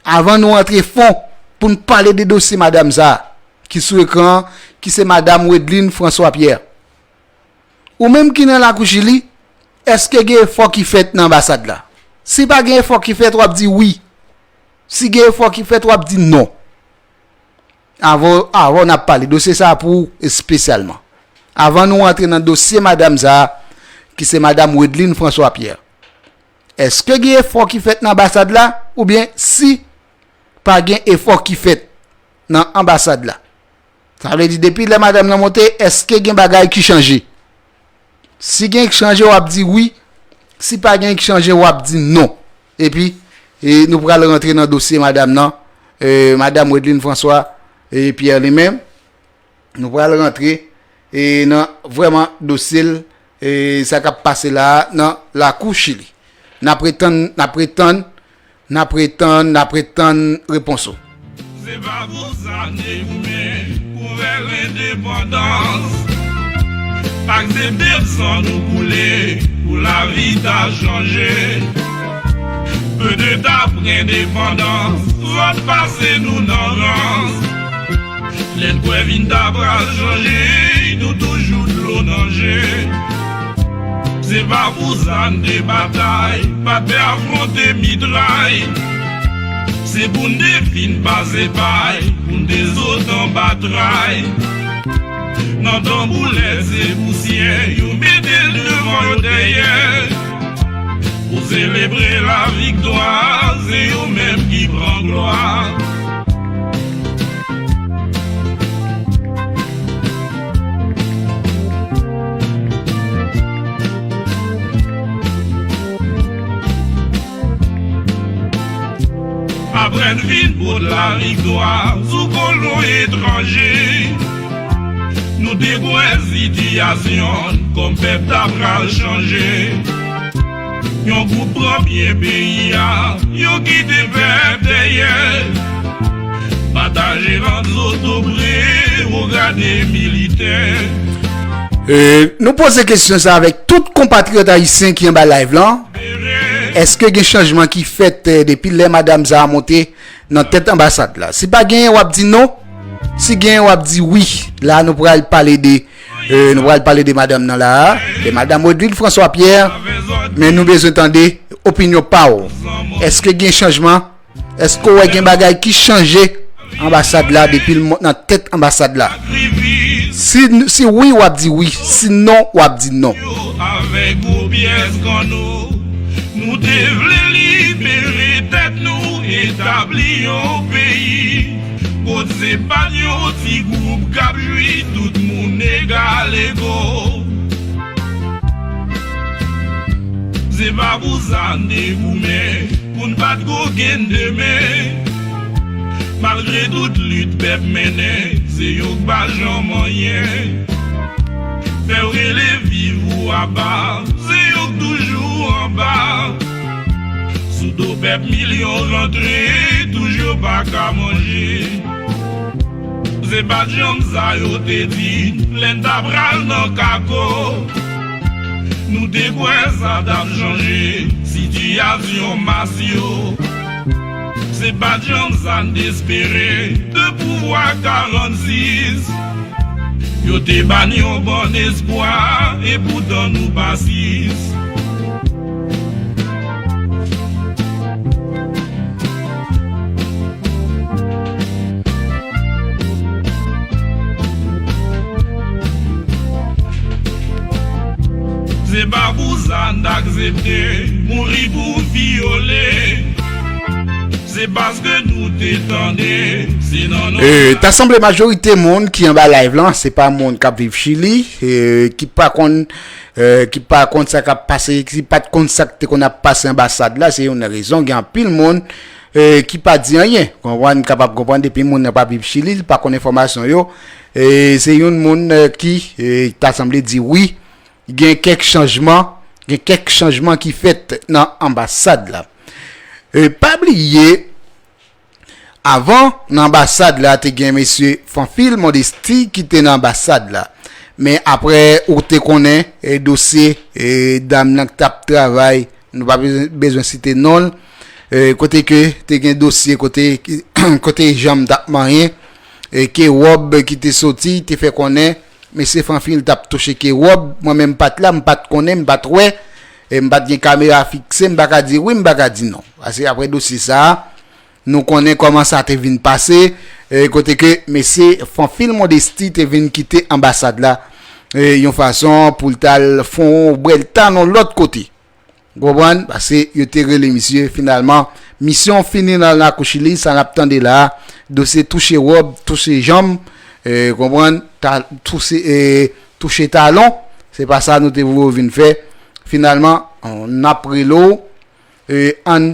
Avan nou antre fon pou n pale de dosye madanm sa a, ki sou ekran an, ki se madanm Wedline François Pierre. Ou menm ki nan lakou Chili, èske gen efò ki fèt nan anbasad la? Si pa gen efò ki fèt, w ap di wi. Si gen efò ki fèt, w ap di non. Avan, avan n ap pale dosye sa a pou ou espesyalman. Avan nou antre nan dosye madanm sa a, ki se madanm Wedline François Pierre. Èske gen efò ki fèt nan anbasad la? Oubyen si pa gen efò ki fèt nan anbasad la? Sa vle di, depi lè madanm nan monte, èske gen bagay ki chanje? Si gen ki chanje, w ap di wi. Si pa gen ki chanje, w ap di non. Epi, e, nou pral rantre nan dosye madanm nan, e, madanm Wedline François, e, Pierre li menm. Nou pral rantre, e, nan vrèman dosye l, e, sa k ap pase la a nan lakou Chili. N ap retann, n ap retann, n ap retann, n ap retann repons ou. Se pa pou sa n te goumen pou fè lendepandans. Aksepte l san nou koule pou lavi ta chanje. Petèt apre endepandans, zòt pase nou nan rans. Lè n kwè vi n ta pral chanje, nou toujou dlo nan je. Se pa pou sa n te batay, pa t pè afwonte mitray. Se pou n te fin pase pay, pou n te sot anba tray. Nan tanbou lè se pousyè, yo mete l devan yo dèyè. Pou selebre laviktwa, se yo menm ki pran glwa. Apre n fin pot laviktwa sou kolon etranje, nou te kwè sitiyasyon n kòm pèp ta pral chanje. Yon gwoup pran pye peyi a, yo kite pèp dèyè. Pataje rant zo tobre, wo grade militè. E, nou poze kesyon sa avèk tout konpatriyòt ayisyen ki anba live lan. Èske gen chanjman ki fèt, e, depi lè madanm sa a monte nan tèt anbasad la? Si pa genyen, w ap di non. Si genyen, w ap di wi. La, nou pral pale de, e, nou pral pale de madanm nan la a, de madanm Wedline François Pierre. Men nou bezwen tande opinyon pa w. Èske gen chanjman? Èske w wè gen bagay ki chanje anbasad la depi l mont nan tèt anbasad la? Si, si wi, w ap di wi. Si non, w ap di non. Avèk gwo pyès kanno, nou te vle libere tèt nou, etabli yon peyi. Kot se pa yon ti gwoup k ap jwi, tout moun egal ego. Se pa pou sa n te goumen, pou n pa t kokenn demen. Malgre tout lit pèp mennen, se yo k pa janm anyen. Fè w rele viv ou aba, se yo k toujou anba. Sou do pèp milyon rantre, toujou pa ka manje. Se pa t janm sa yo te di, lè n ta pral nan kako. Nou te kwè sa t ap chanje sitiyasyon mas yo. Se pa t janm sa n t espere de pouvwa karannsis. Yo te ba n yon bann espwa, epoutan nou pa sis. Se pa pou sa n t aksepte mouri pou vyole. Se paske nou te tande, se nan non. E, ta sanble majorite moun ki anba live lan, se pa moun k ap viv Chili, e, ki pa konn, e, ki pa konn sa k ap pase, ki pa t konn sa k te konn ap pase anbasad la. Se youn nan rezon, gen anpil moun, e, ki pa di anyen. Konprann, kapab konprann, depi moun nan pa viv Chili, li pa konn enfòmasyon yo. E, se youn moun, e, ki, e, ta sanble di wi, gen kèk chanjman, gen kèk chanjman ki fèt nan anbasad la. E, pa bliye, avan, nan anbasad la, te gen mesye Fanfil Modesty ki te nan anbasad la. Men apre, ou te konnen, e, dosye, e, dam nan k t ap travay, nou pa bezwen, bezwen site non l, e, kote ke te gen dosye, kote, kote janm t ap manyen, e, ke wòb ki te soti, te fè konnen, mesye Fanfil t ap touche ke wòb, mwen menm m pa t la, m pa t konnen, m pa t wè, e, m pa t gen kamera fikse, m pa ka di wi, m pa ka di non. Paske apre dosye sa a, nou konnen kòman sa te vin pase, e, kote ke mesye Fanfil Modesty te vin kite anbasad la, e, yon fason pou l t al fè yon bwèlta nan lòt kote. Konprann? Paske yo te rele misye, finalman, misyon fini nan lakou Chili, sa n ap tande la a, dosye touche wòb, touche janm, e, konprann, ta-, touche, e, touche talon, se pa sa nou te voye w vin fè. Finalman, n ap rele w, e, ann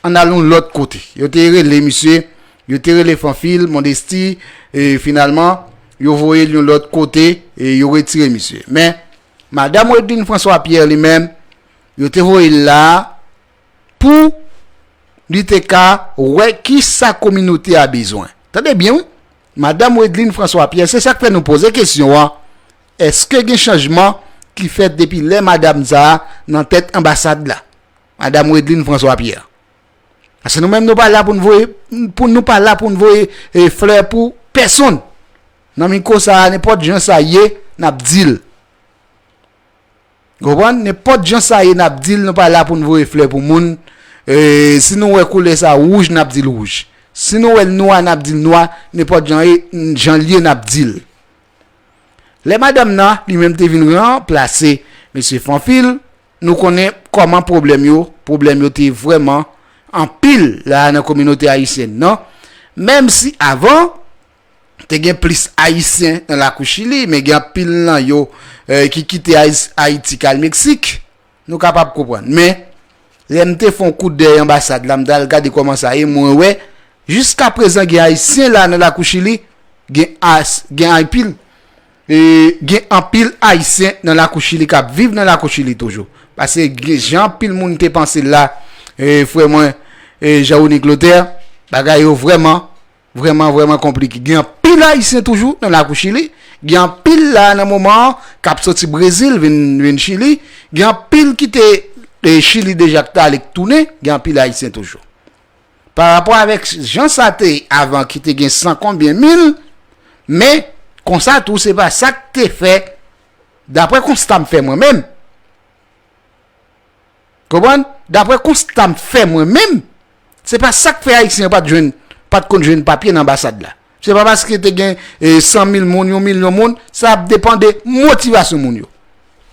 ann al yon lòt kote. Yo te rele misye, yo te rele Fanfil Modesty, e finalman, yo voye l yon lòt kote, e yo retire misye. Men, madanm Wedline François Pierre li menm, yo te voye l la pou li te ka wè kisa kominote a bezwen. Tande byen, wi. Madanm Wedline François Pierre, se sa k fè nou poze kesyon an. Èske gen chanjman ki fèt depi lè madanm sa a nan tèt anbasad la? Madanm Wedline François Pierre. Paske nou menm, nou pa la pou n voye, pou, nou pa la pou n voye, e, flè pou pèsonn. Nan mikwo sa a, nenpòt jan sa ye, n ap di l. Konprann? Nenpòt jan sa ye, n ap di l, nou pa la pou n voye flè pou moun. E, si nou wè koulè sa wouj, n ap di l wouj. Si nou wè l nwa, n ap di l nwa. Nenpòt jan ye, jan l ye, n ap di l. Lè madanm nan, li menm te vin ranplase mesye Fanfil, nou konnen kòman pwoblèm yo, pwoblèm yo te vrèman anpil la nan kominote ayisyèn nan. Menm si avan, te gen plis Ayisyen nan lakou Chili, men gen anpil nan yo, eh, ki kite Ayis-, Ayiti k al Meksik. Nou kapab konprann. Men, lè m te fè yon kout dèyè anbasad la, m t al gade kòman sa ye, mwen wè, jiska prezan gen Ayisyen la nan lakou Chili, gen as-, gen anpil, e, gen anpil Ayisyen nan lakou Chili k ap viv nan lakou Chili toujou. Paske gen jan anpil moun te panse la, e, frè mwen, e, Jean Rony Clotaire, bagay yo vrèman, vrèman, vrèman konplike. Gen anpil anpil Ayisyen toujou nan lakou Chili. Gen anpil la nan moman an k ap soti Brezil vin, vin Chili. Gen anpil ki te e, Chili deja k t ale k tounen. Gen anpil Ayisyen toujou. Pa rapò avèk jan sa te ye avan ki te gen san konbyen mil, men konsa tou se pa sa k te fè, daprè konsta m fè mwen menm. Konprann? Daprè konsta m fè mwen menm, se pa sa k fè Ayisyen yo pa t jwenn, pa t konn jwenn papye nan anbasad la. Se pa paske te gen e, san mil moun, yon milyon moun, sa ap depann de motivasyon moun yo.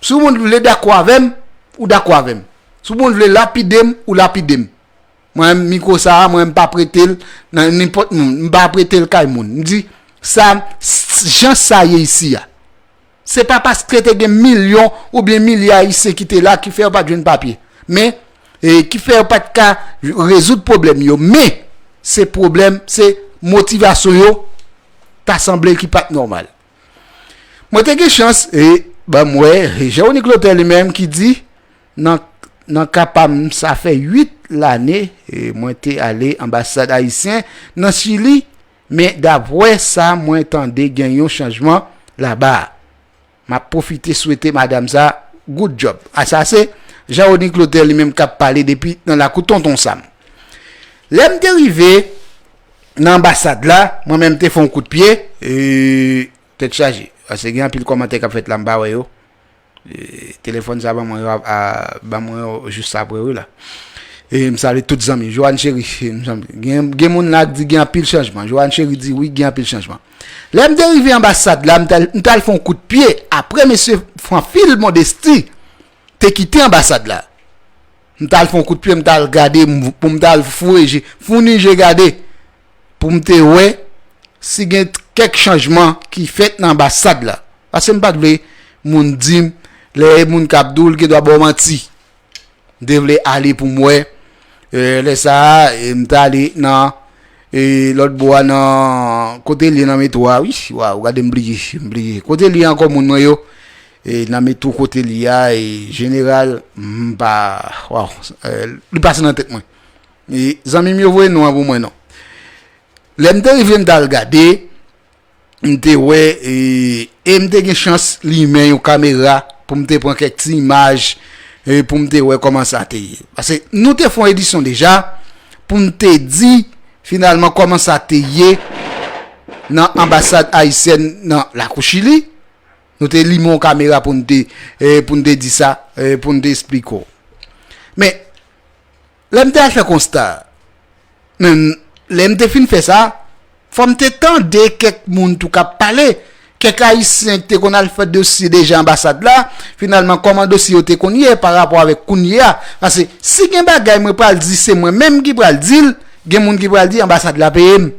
Si yon moun vle dakò avè m, ou dakò avè m. Si yon moun vle lapide m, ou lapide m. Mwen, mikwo sa a, mwen, m pa prete l nan nenpòt moun. M pa prete l kay moun. M di, sa, s- jan sa ye isi a. Se pa paske te gen milyon oubyen milye Ayisyen ki te la ki fè yo pa t jwenn papye. Men, e, ki fè yo pa t ka rezoud pwoblèm yo. Men, se pwoblèm, se motivasyon yo ta sanble ki pa t nòmal. Mwen te gen chans, e, ban m wè, Jean Rony Clotaire li menm ki di, nan, nan ka pa m, sa fè uit lane, e, mwen te ale anbasad ayisyen nan Chili, men daprè sa mwen tande gen yon chanjman laba a. M ap pwofite swete madanm sa good job. A sa se Jean Rony Clotaire li menm k ap pale depi nan lakou Tonton Sam. Lè m te rive nan anbasad la, mwen menm te fè yon kout pye, e, tèt chaje. Paske gen anpil kòmantè k ap fèt la, m pa wè yo. E, telefòn sa ban mwen yo, a, ban mwen yo jis apre wi la. E m salye tout zanmi. Joanne Chéry, e, m sanble. Gen, gen moun la k di gen anpil chanjman. Joanne Chéry di wi, gen anpil chanjman. Lè m te rive anbasad la, m t al, m t al fè yon kout pye. Apre mesye Fanfil Modesti te kite anbasad la, m t al fè yon kout pye, m t al gade, m- pou m t al foure je, founi je gade, pou m te wè si gen kèk chanjman ki fèt nan anbasad la. Paske m pa t vle moun di m, lè e moun k ap di w, l gen dwa ba w manti. M te vle ale pou m wè. E, lè sa a, e, m t ale nan, e, lòt bò a, nan kote l ye nan metwo a, wi. Waw, gade m bliye, m bliye. Kote l ye ankò, moun mwen yo? E, nan metwo kote l ye a, e, jeneral, m pa, waw, e, li pase nan tèt mwen. E, zanmi m yo voye non an pou mwen non. Lè m te rive, m t al gade, m te wè, e, e m te gen chans limen yon kamera pou m te pran kèk ti imaj, e, pou m te wè kòman sa te ye. Paske nou te fè yon edisyon deja, pou m te di, finalman, kòman sa te ye nan anbasad ayisyèn nan lakou Chili. Nou te limen yon kamera pou n te, e, pou n te di sa, e, pou n te esplike w. Men, lè m te al fè konsta a, men, lè m te fin fè sa, fò m te tande kèk moun tou k ap pale, kèk ayisyen ki te konn al fè dosye deja anbasad la, finalman, kòman dosye yo te konn ye pa rapò avèk kounye a. Paske si gen bagay mwen pral di, se mwen menm ki pral di l, gen moun ki pral di anbasad la peye m.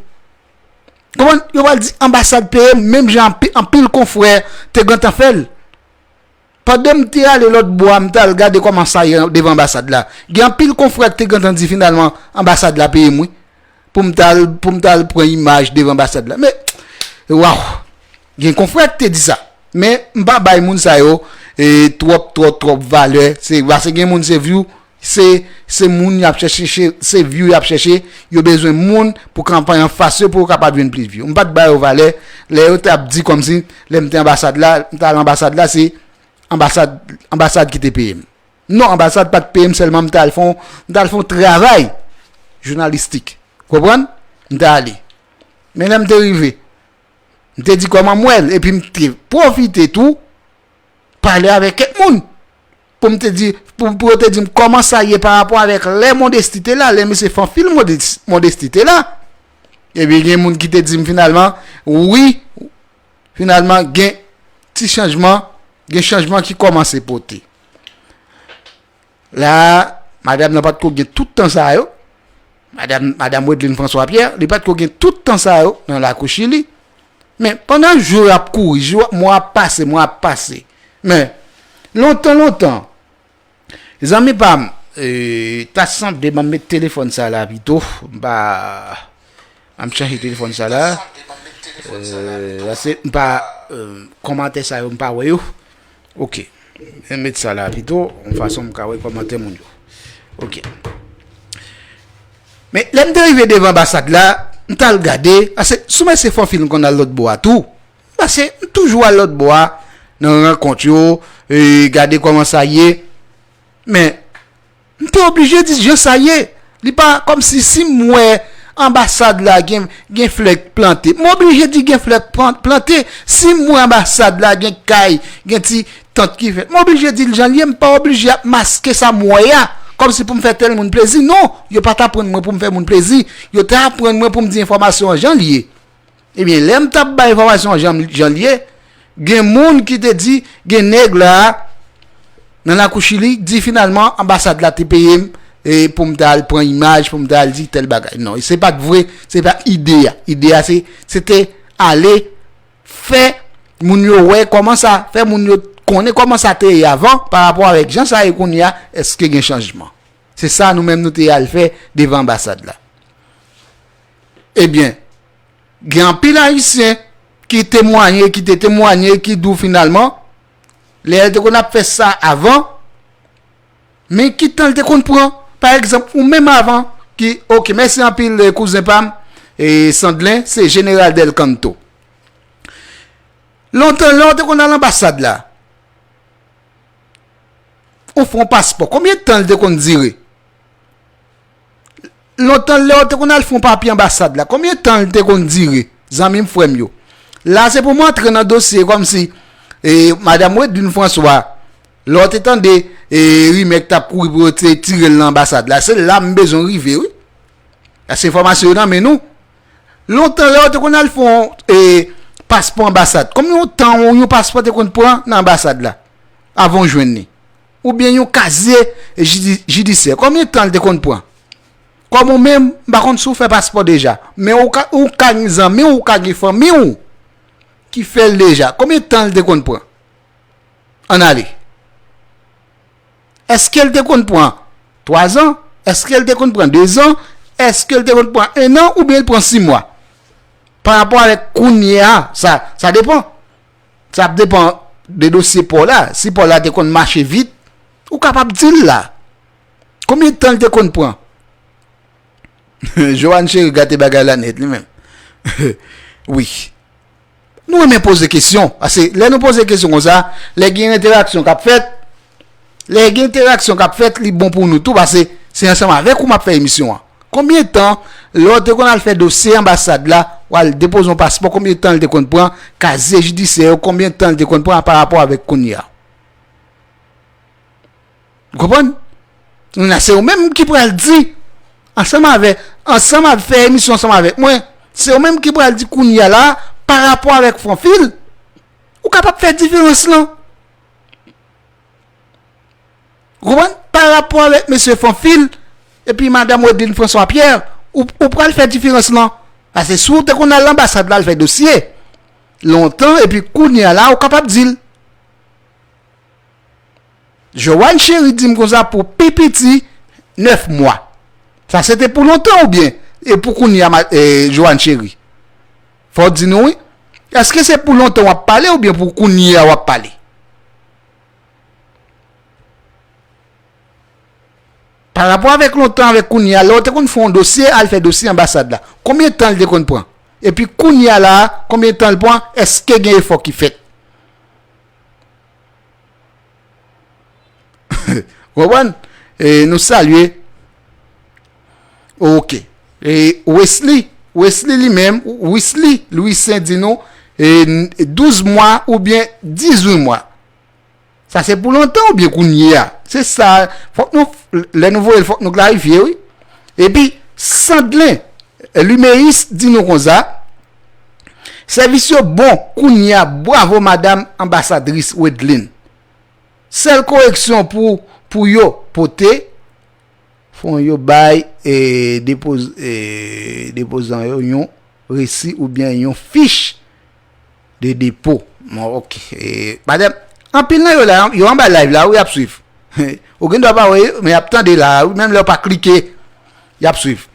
Konprann? Yo pral di anbasad peye m, menm jan anpi- anpil konfrè te gentan fè l. Pandan m te ale lòt bò a, m t al gade kòman sa ye devan anbasad la. Gen anpil konfrè ki te gentan di finalman anbasad la peye m, wi. Pou m t al, pou m t al pran imaj devan anbasad la. Men, waw! Gen konfrè ki te di sa. Men, m pa bay moun sa yo, e, twòp, twòp, twòp valè. Se, paske gen moun se view, se, se moun y ap chèche, se, se view y ap chèche, yo bezwen moun pou kanpay anfas yo pou yo kapab jwenn plis view. M pa t ba yo valè, lè yo t ap di kòmsi, lè m te anbasad la, m t al anbasad la, se anbasad, anbasad ki te peye m. Non, anbasad pa t peye m, sèlman m t al fè yon, m t al fè yon travay jounalistik. Konprann? M t ale. Men lè m te rive, m te di kòman m wè l, epi m te pwofite tou pale avèk kèk moun. Pou m te di, pou, pou yo te di m kòman sa ye pa rapò avèk lè Modesti te la, lè mesye Fanfil Modesti, Modesti te la. Epi gen moun ki te di m finalman, wi, finalman gen ti chanjman, gen chanjman ki kòmanse pote. La, madanm nan pa t ko gen tout tan sa yo. Madanm, madanm Wedline François Pierre, li pa t ko gen tout tan sa yo nan lakou Chili. Men, pandan jou ap kouri, jou, mwa ap pase, mwa ap pase. Men, lontan, lontan, zanmi pa m, e, ta sanble ban m met telefòn sa la pito. M pa, an m chanje telefòn sa la. E, paske m pa, e, kòmantè sa yo, m pa wè yo. Ok. M met sa la pito, yon fason m ka wè kòmantè moun yo. Ok. Men, lè m te rive devan anbasad la, M t al gade, paske sou mesye Fanfil m konn al lòt bò a tou. Paske m toujou al lòt bò a, nan rankont yo, e gade kòman sa ye. Men, m te oblije di jan sa ye. Li pa kòmsi si m wè anbasad la gen, gen flè k plante. M oblije di gen flè k plan- plante. Si m wè anbasad la gen kay, gen ti tant ki fèt, m oblije di l jan l ye. M pa oblije ap maske sa m wè a. Kòmsi pou m fè tèl moun plezi. Non, yo pa t aprann mwen pou m fè moun plezi. Yo te aprann mwen pou m di enfòmasyon an jan l ye. Ebyen, lè m t ap bay enfòmasyon an jan, jan l ye, gen moun ki te di, gen nèg la, nan lakou Chili, di finalman, anbasad la te peye m, e pou m ta al pran imaj, pou m ta al di tèl bagay. Non, se pa t vre, se pa ide a. Ide a, se, se te ale fè moun yo wè kòman sa, fè moun yo konnen kòman sa te ye avan, pa rapò avèk jan sa ye kounye a, èske gen chanjman. Se sa nou menm nou te al fè devan anbasad la. Ebyen, gen anpil Ayisyen ki temwaye, ki te temwaye, ki di w finalman, lè yo te konn ap fè sa avan, men ki tan l te konn pran. Pa egzanp, ou menm avan, ki, oke, mèsi anpil, eh, kouzen pa m, e Sandlen, se Jeneral Del Canto. Lontan, lè w te konn al anbasad la, ou fè yon paspò, konbyen tan l te konn dire? Lontan, lè w te konn al fè yon papye anbasad la, konbyen tan l te konn dire, zanmi m, frè m yo? La, se pou m antre nan dosye kòmsi, e, Madanm Wedlin François, lè w te tande, e, rimè k t ap kouri pou yo te tire l nan anbasad la, se la m bezwen rive, wi. Paske enfòmasyon yo nan men nou. Lontan, lè w te konn al fè yon, e, paspò anbasad, konbyen yon tan yon, yon paspò te konn pran nan anbasad la? Avan w jwenn li. Oubyen yon kazye jidi-, jidisyè. Konbyen tan l te konn pran? Kòm ou menm, m pa konn si w fè paspò deja. Men ou ka, ou ka gen zanmi w, ou ka gen fanmi w ki fè l deja. Konbyen tan l te konn pran? Ann ale. Èske l te konn pran twa zan? Èske l te konn pran de zan? Èske l te konn pran en an oubyen l pran sis mwa? Pa rapò avèk kounye a, sa, sa depann. Sa ap depann de dosye pa w la. Si pa w la te konn mache vit, ou kapab di l la. Konbyen tan l te konn pran? Joanne Chéry gate bagay la nèt, li menm. Wi. Nou renmen poze kesyon. Paske lè nou poze kesyon konsa, lè gen entèraksyon k ap fèt, lè gen entèraksyon k ap fèt, li bon pou nou tou, paske se ansanm avèk ou m ap fè emisyon an. Konbyen tan, lè w te konn al fè dosye anbasad la, w al depoze yon paspò, konbyen tan l te konn pran, kazye jidisyè yo, konbyen tan l te konn pran pa rapò avèk kounye a? Ou konprann? Kounye a, se ou menm ki pral di, ansanm avè, ansanm avè, fè emisyon ansanm avèk mwen, se ou menm ki pral di kounye a la, pa rapò avèk Fanfil, ou kapab fè diferans lan. Ou konprann? Pa rapò avèk mesye Fanfil epi madanm Wedlin François Pierre, ou, ou pral fè diferans lan. Paske si w te konn al anbasad la, al fè dosye lontan, epi kounye a la, ou kapab di l. Joanne Chéry di m konsa pou pi piti nèf mwa. Sa se te pou lontan oubyen e pou kounye a, ma-, e, Joanne Chéry? Fò w di nou wi. Èske se pou lontan w ap pale oubyen pou kounye a w ap pale? Pa rapò avèk lontan avèk kounye a, lè w te konn fè yon dosye, al fè dosye anbasad la. Konbyen tan l te konn pran? Epi kounye a la, konbyen tan l pran? Èske gen efò ki fèt? Ou konprann? E, nou salye. Oke. E, Wesley, Wesley li menm, Wesley Louis Saint di nou, e, n-, douz mwa oubyen dizuit mwa. Sa se pou lontan oubyen kounye a? Se sa, fòk nou, lè nou voye l, fòk nou klarifye, wi. Epi, Sandlen, Luméus di nou konsa, sèvis yo bon, kounye a, bwavo madanm anbasadris Wedlin. Sèl koreksyon pou, pou yo pote, fò yo bay, e, depoz-, e, depozan yo yon resi oubyen yon fich de depo. Bon, oke. E, madanm, anpil nan yo la, yo anba live la, wi, y ap swiv. Ou gen dwa pa wè yo, men y ap tande la, wi, menm lè w pa klike, y ap swiv.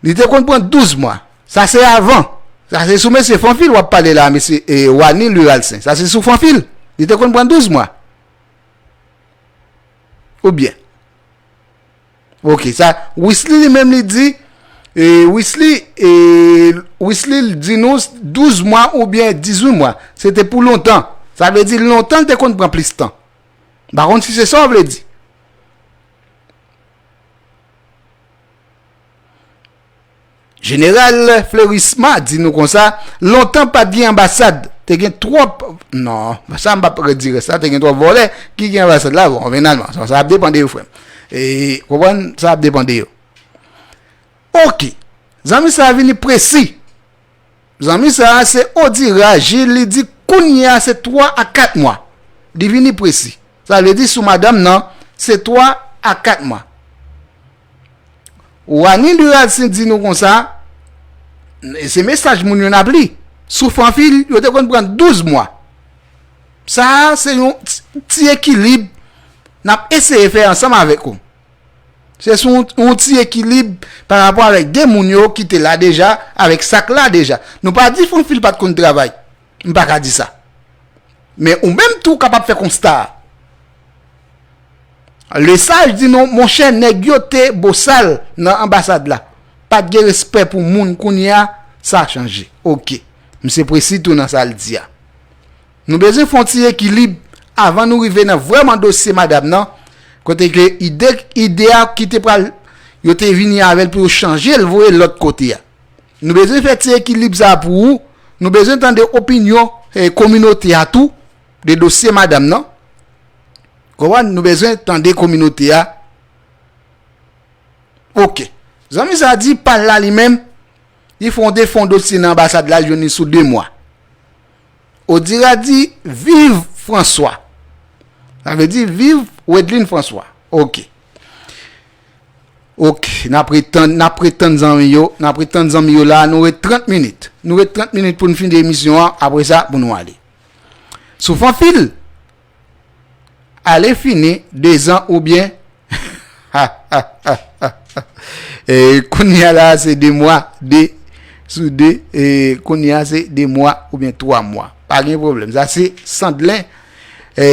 Li te konn pran douz mwa. Sa se avan. Sa se sou mesye Fanfil w ap pale la, mesye, e, Wany Luralcin. Sa se sou Fanfil. Li te konn pran douz mwa. Oubyen. Oke, sa, Wesley li menm li di, E Wisly, e Wisly di nou douz mwa oubyen dizuit mwa. Se te pou lontan. Sa vle di lontan l te konn pran plis tan. M pa konn si se sa w vle di. Jeneral Fleurisma di nou konsa, lontan pa t gen anbasad, te gen twòp, non, sa m p ap redi rès la, te gen twòp vòlè ki gen anbasad la, bon, finalman, sa, sa ap depann de yo, frè m. E, konprann, sa ap depann de yo. Oke. Zanmi sa a vini presi. Zanmi sa a se Odira Gilles, li di kounye a se twa a kat mwa. Li vini presi. Sa vle di sou madanm nan, se twa a kat mwa. Wani Duralsin di nou konsa, e se mesaj moun yo n ap li. Sou Fanfil, yo te konn pran douz mwa. Sa a se yon ti, ti ekilib n ap eseye fè ansanm avèk ou. Se sou yon, yon ti ekilib pa rapò avèk de moun yo ki te la deja, avèk sa k la deja. Nou pa di Fanfil pa t konn travay. M pa ka di sa. Men ou menm tou w kapab fè konsta a. Lesage di nou, monchè, nèg yo te bosal nan anbasad la. Pa t gen respè pou moun, kounye a, sa chanje. Oke. Misye presi tou nan sa l di a. Nou bezwen fè yon ti ekilib avan nou rive nan vrèman dosye madanm nan, kote ke ide, ide a ki te pral, yo te vini avè l pou yo chanje l, voye l lòt kote a. Nou bezwen fè ti ekilib sa a pou ou. Nou bezwen tande opinyon, eh, kominote a tou, de dosye madanm nan. Konprann? Nou bezwen tande kominote a. Oke. Zanmi sa a di pa l la li menm, li fè yon, te fè yon dosye nan anbasad la, l jwenn li sou de mwa. Odira di viv François. Sa vle di viv Wedlin François. Oke. Oke, n ap ret tann, n ap ret tann zanmi yo, n ap ret tann zanmi yo la, nou ret trant minit. Nou ret trant minit pou n fini emisyon an, apre sa, pou nou ale. Sou Fanfil, ale fini dezan oubyen, e, kounye a la, se de mwa, de, sou de, e, kounye a, se de mwa oubyen twa mwa. Pa gen pwoblèm. Sa se Sandlen, e,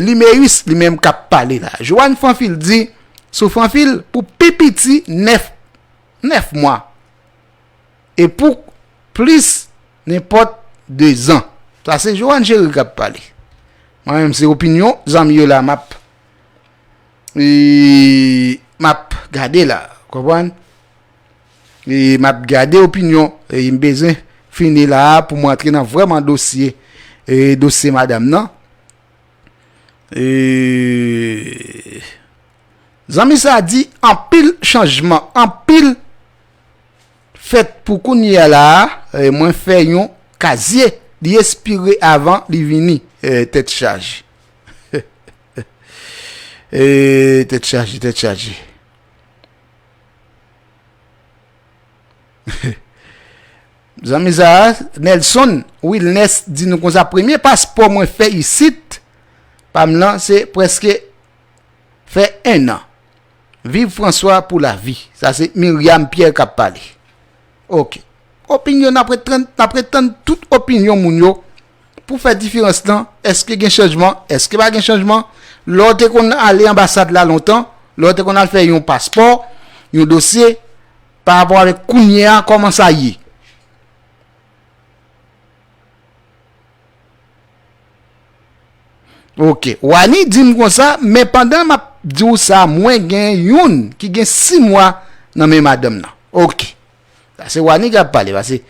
Limeus, li menm k ap pale la. Joanne Fanfil di, sou Fanfil, pou pi piti, nèf, nèf mwa. E pou plis, nenpòt de zan. Sa se Joanne Chéry k ap pale. Mwen menm, se opinyon zanmi yo la, m ap, e, m ap gade la. Konprann? E m ap gade opinyon, e m bezwen fini la a pou m antre nan vrèman dosye, e dosye madanm nan. E zanmi sa a di anpil chanjman, anpil fèt pou kounye a la a, e mwen fè yon kazye, li espire avan li vini, e tèt chaje. E tèt chaje, tèt chaje. Zanmi sa a, Nelson Wilness di nou konsa, premye paspò mwen fè isit, pa m lan, se prèske fè en an. Viv François pou lavi. Sa se Myriam Pierre k ap pale. Oke. Opinyon, n ap ret tann, n ap ret tann tout opinyon moun yo pou fè diferans lan. Èske gen chanjman? Èske pa gen chanjman? Lè w te konn ale anbasad la lontan, lè w te konn al fè yon paspò, yon dosye, pa rapò avèk kounye a, kòman sa ye? Oke. Wani di m konsa, men pandan m ap di w sa, mwen gen youn ki gen sis mwa nan men madanm nan. Oke. Sa se Wani k ap pale, paske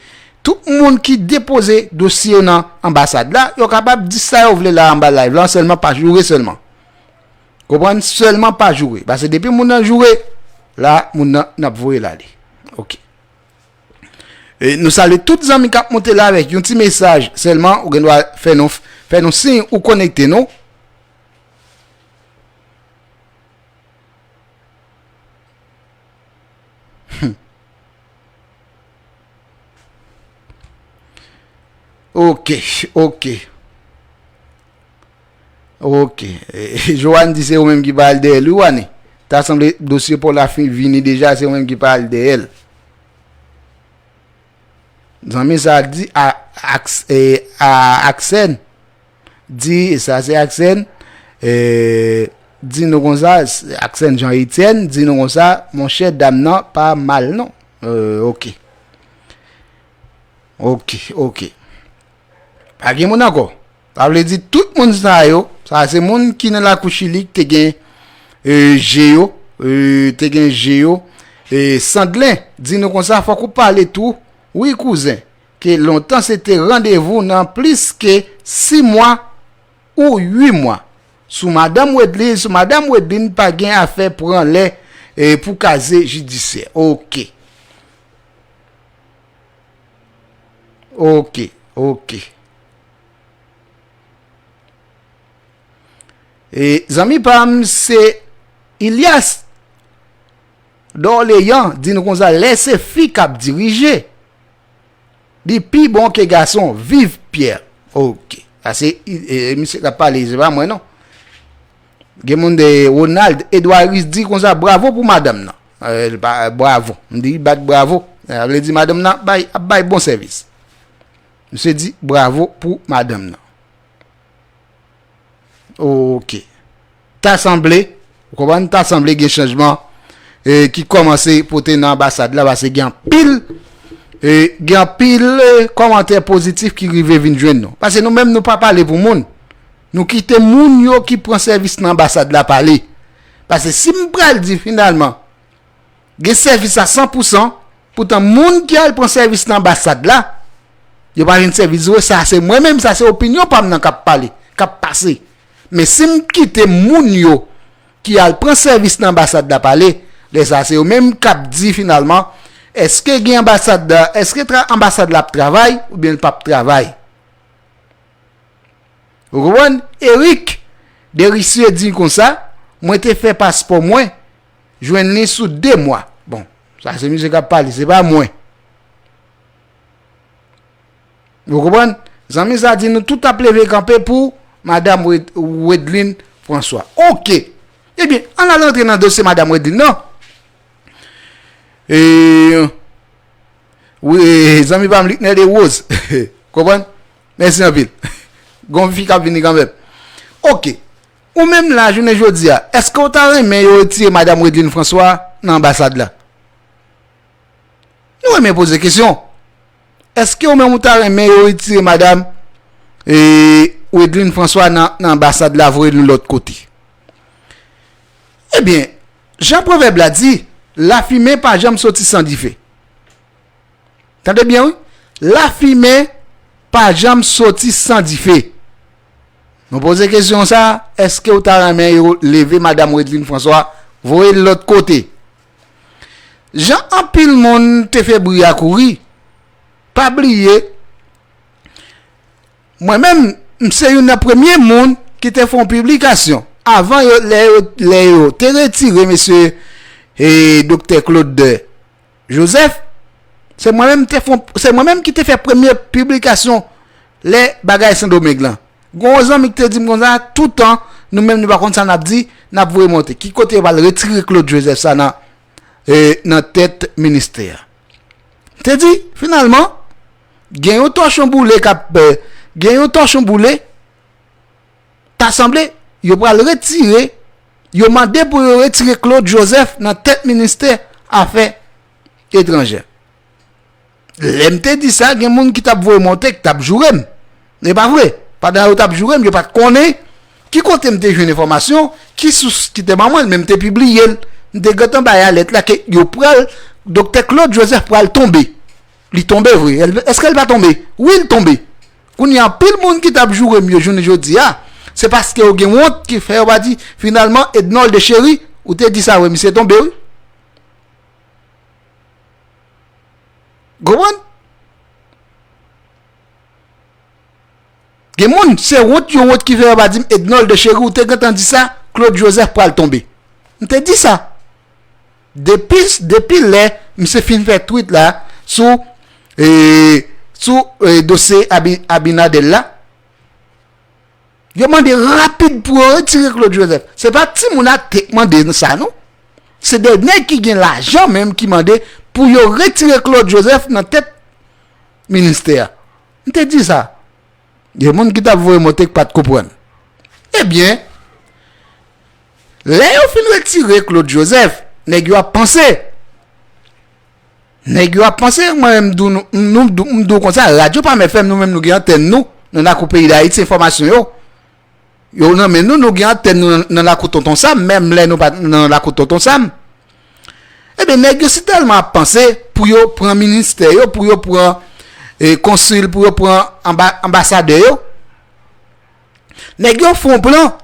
tout moun ki depoze dosye yo nan anbasad la, yo kapab di sa yo vle la anba live la, sèlman pa joure sèlman. Konprann? Sèlman pa joure. Paske depi moun nan joure, la, moun nan, n ap voye l ale. Oke. E nou salye tout zanmi k ap monte la avèk yon ti mesaj sèlman, ou gen dwa fè nou, fè nou siy ou konekte nou. Hmm. Oke, oke. Oke. E, Joanne di se ou menm ki pa al dèyè l, wi, Wani. Ta sanble dosye pa w la fin vini deja, se ou menm ki pa al dèyè l. Zanmi sa a di a, aks, e, a, Aksen. Di, sa se Aksen. E, di nou konsa, Aksen Jean Etienne, di nou konsa, monchè, dam nan pa mal non. Euh, ok. Ok, ok. Pa gen moun ankò. Sa vle di tout moun sa yo, sa se moun ki nan lakou Chili ki te gen, euh, je yo, euh, te gen je yo. E Sandlen di nou konsa, fòk ou pale tou, wi kouzen, ke lontan se te randevou nan plis ke sis mwa ou uit mwa. Sou madanm Wedlin, sou madanm Wedlin pa gen afè pran lè, eh, pou kaze jidisyè. Ok. Ok, ok. E zanmi pa m, se Ilyas Dorleyan di nou konsa, lè se fi k ap dirije, li pi bon ke gason. Viv Pierre. Ok. Sa se, e, e, misye k ap pale, se pa mwen non. Gen moun de Ronald Edouard di konsa, bravo pou madanm nan. E, li pa, bravo. M di, li bat bravo. Sa vle di madanm nan bay, ap bay bon sèvis. Misye di, bravo pou madanm nan. Ok. Ta sanble, ou konprann, ta sanble gen chanjman, e, ki kòmanse pote nan anbasad la, paske gen anpil, e, gen anpil, e, kòmantè pozitif ki rive vin jwenn nou. Paske nou menm, nou pa pale pou moun. Nou kite moun yo ki pran sèvis nan anbasad la pale. Paske si m pral di finalman, gen sèvis a san pou san, poutan moun ki al pran sèvis nan anbasad la, yo pa jwenn sèvis vre, sa se mwen menm, sa se opinyon pa m nan k ap pale, k ap pase. Men si m kite moun yo ki al pran sèvis nan anbasad la pale, lè sa se yo menm k ap di finalman, èske gen anbasad la, èske tra-, anbasad la ap travay oubyen l p ap travay? Ou konprann? Eric Derisier di konsa, mwen te fè paspò mwen, jwenn li sou de mwa. Bon, sa se misye k ap pale, se pa mwen. Ou konprann? Zanmi sa di nou tout ap leve kanpe pou madanm Wed-, Wedlin François. Ok. Ebyen, ann al rantre nan dosye madanm Wedlin nan. E, wi, zanmi pa m, Liknè de Rose. Konprann? Mèsi anpil. Gon fi k ap vini kanmenm. Ok. Ou menm la, jounen jodi a, èske w ta renmen yo retire madanm Wedlin François nan anbasad la? Nou renmen poze kesyon. Èske ou menm ou ta renmen yo retire madanm, e, Wedlin François nan, nan anbasad la, voye l yon lòt kote? Ebyen, jan pwovèb la di, lafimen pa janm soti san dife. Tande byen, wi. Lafimen pa janm soti san dife. Nou poze kesyon sa, èske ou ta renmen yo leve madanm Wedlin François, voye l lòt kote? Jan anpil moun te fè bri a kouri, pa bliye, mwen menm, m se youn nan premye moun ki te fè yon piblikasyon. Avan yo, lè yo, lè yo te retire mesye, e, Doktè Claude Joseph, se mwen menm te fè, se mwen menm ki te fè premye piblikasyon lè bagay Sendomeng lan. Gon zanmi ki te di m konsa, toutan, nou menm nou pa konn sa n ap di, n ap voye monte. Ki kote yo pral retire Claude Joseph sa nan, e, nan tèt ministè a? M te di, finalman, gen yon tòchon boule k ap, e, gen yon tòchon boule, ta sanble, yo pral retire, yo mande pou yo retire Claude Joseph nan tèt ministè afè etranjè. Lè m te di sa, gen moun ki t ap voye monte, ki t ap joure m. E pa vre, pandan yo t ap joure m, yo pa t konnen ki kote m te jwenn enfòmasyon, ki sous ki te ban mwen l, men m te pibliye l. M te gentan bay alèt la ke yo pral, Doktè Claude Joseph pral tonbe. Li tonbe vre. Èske l pa tonbe? Wi, l tonbe. Kounye a, anpil moun ki t ap joure m yo jounen jodi a, se paske yo gen wont ki fè yo pa di, finalman, Ednol de Cheri, ou te di sa vre, misye tonbe, wi. Konprann? Gen moun, se wont yo wont ki fè yo pa di m, Ednol de Cheri, ou te gentan di sa, Claude Joseph pral tonbe. M te di sa. Depi, depi lè misye fin fè tweet la sou, e, sou, e, dosye Abi-, Abinader la, yo mande rapid pou yo retire Claude Joseph. Se pa timoun ak te k mande sa, non. Se de nèg ki gen lajan menm ki mande pou yo retire Claude Joseph nan tèt ministè a. M te di sa. Gen moun ki t ap voye monte k pa t konprann. Ebyen, lè yo fin retire Claude Joseph, nèg yo ap panse. Nèg yo ap panse, mwen menm, m di w, nou, nou, m di w konsa, Radyo Palm F M, nou menm, nou gen antèn nou nan lakou peyi Dayiti, enfòmasyon yo. Yo nan men nou, nou gen antèn nou nan, nan lakou Tonton Sam, menm lè nou pa t nan lakou Tonton Sam. Ebyen, nèg yo si tèlman ap panse pou yo pran ministè yo, pou yo pran, eh, konsil, pou yo pran anba-, anbasadè yo, nèg yo fè yon plan.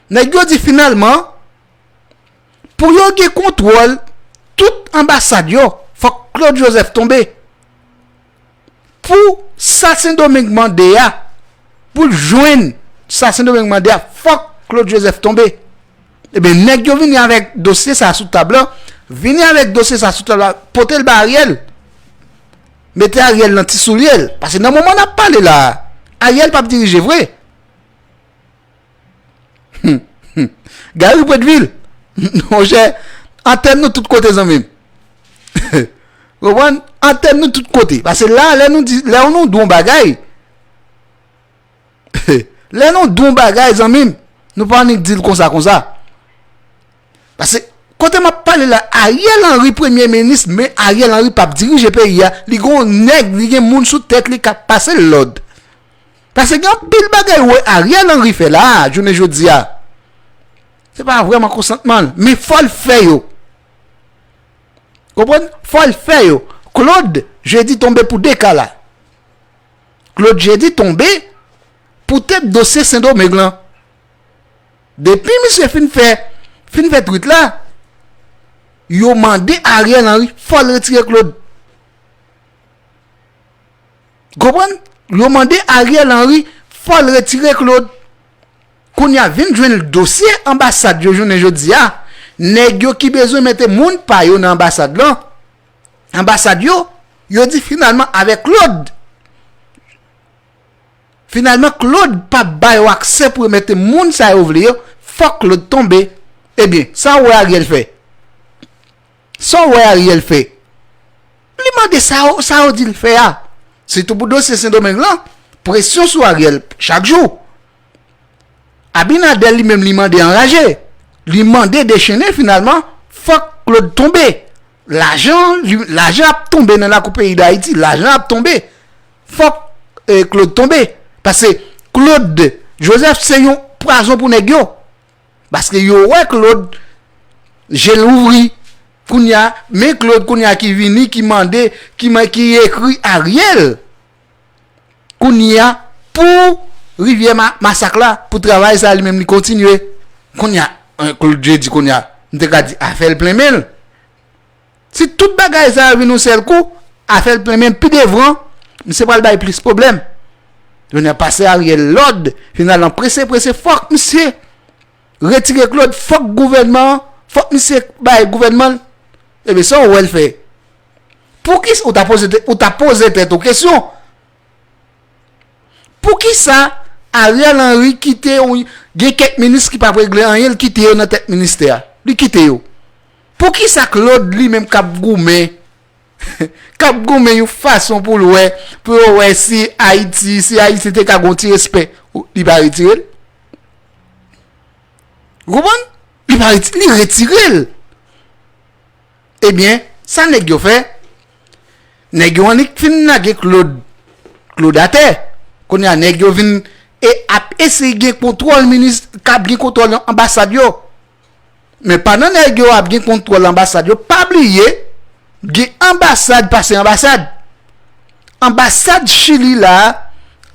Nèg yo di finalman, pou yo gen kontwòl tout anbasad yo, fòk Claude Joseph tonbe. Pou sa Sendomeng mande a, pou l jwenn sa Sendomeng mande a, fòk Claude Joseph tonbe. Ebyen, nèg yo vini avèk dosye sa sou tab la, vini avèk dosye sa sou tab la, pote l ba Ariel. Mete Ariel nan ti soulye l. Paske nan moman n ap pale la a, Ariel p ap dirije vre. Gary Predville, monchè, antèn nou tout kote, zanmi m. Konprann? Antèn nou tout kote. Paske la, lè nou di, lè nou di yon bagay, lè nou di yon bagay, zanmi m, nou pa annik di l konsa, konsa. Paske, kote m ap pale la, Ariel Henry premye minis, men Ariel Henry p ap dirije peyi a. Li gen yon nèg, li gen moun sou tèt li k ap pase l lòd. Paske gen anpil bagay ou wè Ariel Henry fè la a, jounen jodi a. Se pa vrèman konsantman l, men fò l fè yo. Konprann? Fò l fè yo. Claude Jeudy tonbe pou de ka la. Claude Jeudy tonbe poutèt dosye Sendomeng lan. Depi misye fin fè, fin fè twit la, yo mande Ariel Henry, fò l retire Claude. Konprann? Yo mande Ariel Henry, fò l retire Claude. Kounye a vin jwenn dosye anbasad yo jounen jodi a. Nèg yo ki bezwen mete moun pa yo nan anbasad lan. Anbasad yo, yo di finalman avèk Claude. Finalman, Claude p ap ba yo aksè pou yo mete moun sa yo vle yo. Fòk Claude tonbe. Ebyen, sa w wè Ariel fè? Sa w wè Ariel fè? Li mande sa yo, sa yo di l fè a. Sitou pou dosye Sendomeng lan, presyon sou Ariel chak jou. Abinader li menm li mande anraje. Li mande dechennen finalman, fòk Claude tonbe. Lajan, li, lajan ap tonbe nan lakou peyi Dayiti, lajan ap tonbe. Fòk, eh, Claude tonbe. Paske Claude Joseph se yon pwazon pou nèg yo. Paske yo wè Claude, je l ouvri. Kounye a, men Claude kounye a ki vini, ki mande, ki, ki ekri Ariel. Kounye a, pou rivyè ma-, masak la, pou travay sa li menm li kontinye. Kounye a, eh, Claude Jeudy kounye a, m te ka di afè l plen men l. Si tout bagay sa yo vin yon sèl kou, afè l plen men l pi devan, misye pral bay plis pwoblèm. Kounye a pase Ariel lòd, finalman prese, prese, fòk misye retire Claude, fòk gouvènman an, fòk misye bay gouvènman l. Ebyen, sa w wè l fè? Poukisa ou ta poze tè-, ou ta poze tèt ou kesyon? Poukisa Ariel Henry kite yon, gen kèk minis ki p ap regle anyen, l kite yo nan tèt ministè a? Li kite yo. Poukisa Claude li menm k ap goumen, k ap goumen yon fason pou l wè, pou yo wè si Ayiti, si Ayiti te ka gon ti respè, li pa retire l? Ou konprann? Li pa reti-, li retire l. Ebyen, sa nèg yo fè? Nèg yo annik fin lage Claude, Claude atè. Kounye a, nèg yo vin e ap eseye gen kontwòl minis, k ap gen kontwòl anbasad yo. Men pandan nèg yo ap gen kontwòl anbasad yo, pa bliye, gen anbasad pase anbasad. Anbasad Chili la,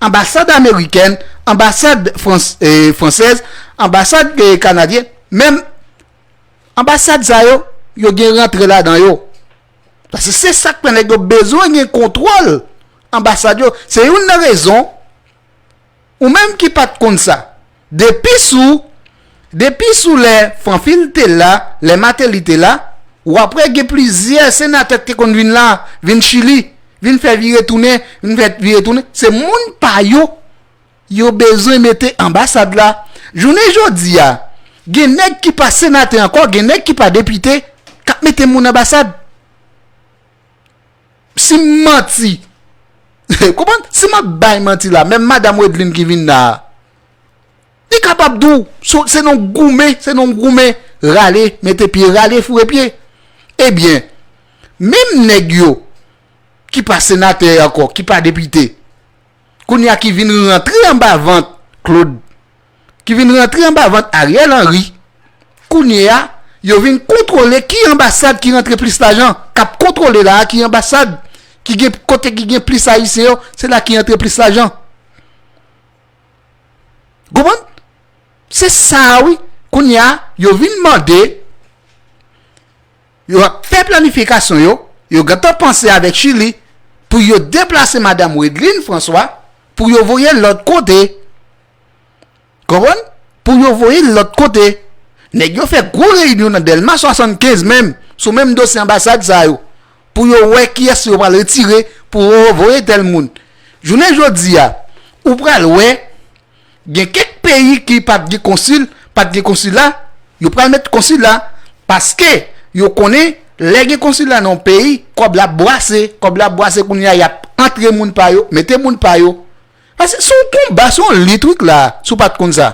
anbasad amerikèn, anbasad frans-, eh, fransèz, anbasad, eh, kanadyèn, menm anbasad sa yo, yo gen rantre ladan yo. Paske se sa k fè nèg yo bezwen gen kontwòl anbasad yo. Se youn nan rezon, ou menm ki pa t konn sa. Depi sou, depi sou lè Fanfil te la, lè Martelly te la, w ap wè gen plizyè senatè k te konn vin la, vin Chili, vin fè vire tounen, vin fè vire tounen. Se moun pa yo yo bezwen mete anbasad la. Jounen jodi a, gen nèg ki pa senatè ankò, gen nèg ki pa depite, k ap mete moun anbasad. Si m manti, konprann? Si m ap bay manti la, menm madanm Wedlin ki vin la a, li kapab di w, se, se nan goumen, se nan goumen, rale, mete pye, rale, foure pye. Ebyen, Menm nèg yo ki pa senatè ankò, ki pa depite, kounye a ki vin rantre anba vant Claude, ki vin rantre anba vant Ariel Henry, kounye a, yo vin kontwole ki anbasad ki rantre plis lajan, k ap kontwole la a ki anbasad ki gen kote ki gen plis Ayisyen yo, se la ki rantre plis lajan. Konprann? Se sa a wi. Kounye a, yo vin mande, yo ap fè planifikasyon yo, yo gentan panse avèk Chili pou yo deplase madanm Wedlin François, pou yo voye l lòt kote. Konprann? Pou yo voye l lòt kote. Nèg yo fè gwo reyinyon nan Dèlma swasannkenz menm, sou menm dosye anbasad sa yo, pou yo wè kiyès yo pral retire, pou yo voye tèl moun. Jounen jodi a, ou pral wè, gen kèk peyi ki pa t gen konsil, pa t gen konsila, yo pral met konsila, paske yo konnen lè gen konsila nan yon peyi, kòb la ap bwase, kòb la ap bwase kounye a, y ap antre moun pa yo, mete moun pa yo. Paske se yon konba, se yon lit wi k la, si w pa t konn sa.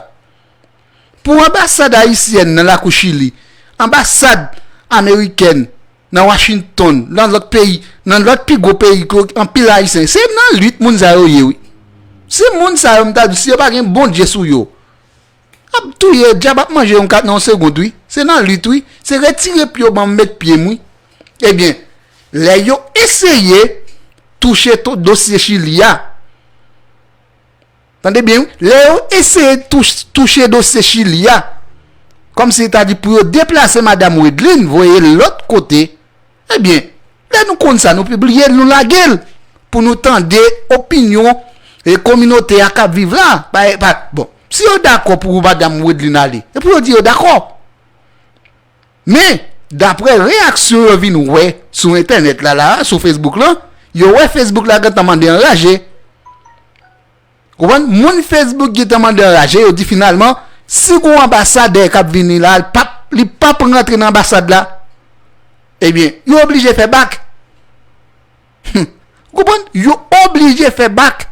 Pou anbasad ayisyèn nan lakou Chili, anbasad amerikèn nan Washington, nan lòt peyi, nan lòt pi gwo peyi ke anpil Ayisyen, se nan lit moun sa yo ye wi. Si moun sa yo, m ta di, si yo pa gen Bondye sou yo, ap touye, dyab ap manje yon kat nan yon segond wi. Se nan lit wi. Se retire pye w ban m met pye m wi. Ebyen, lè yo eseye touche to-, dosye Chili a, tande byen wi, lè yo eseye touch-, touche dosye Chili a, kòmsi ta di pou yo deplase madanm Wedlin, voye l lòt kote, ebyen, lè nou konn sa, nou pibliye l, nou lage l, pou nou tande opinyon e kominote a k ap viv la. Pa, pa, bon, si yo dakò pou madanm Wedlin ale, e pou yo di yo dakò. Men, daprè reyaksyon yo vin wè sou entènèt la, la, sou Facebook lan, yo wè Facebook la gentan mande anraje. Konprann? Moun Facebook gentan mande anraje, yo di finalman, si gon anbasadè k ap vini la, li p ap, li p ap rantre nan anbasad la, ebyen, yo oblije fè bak. Konprann? Yo oblije fè bak.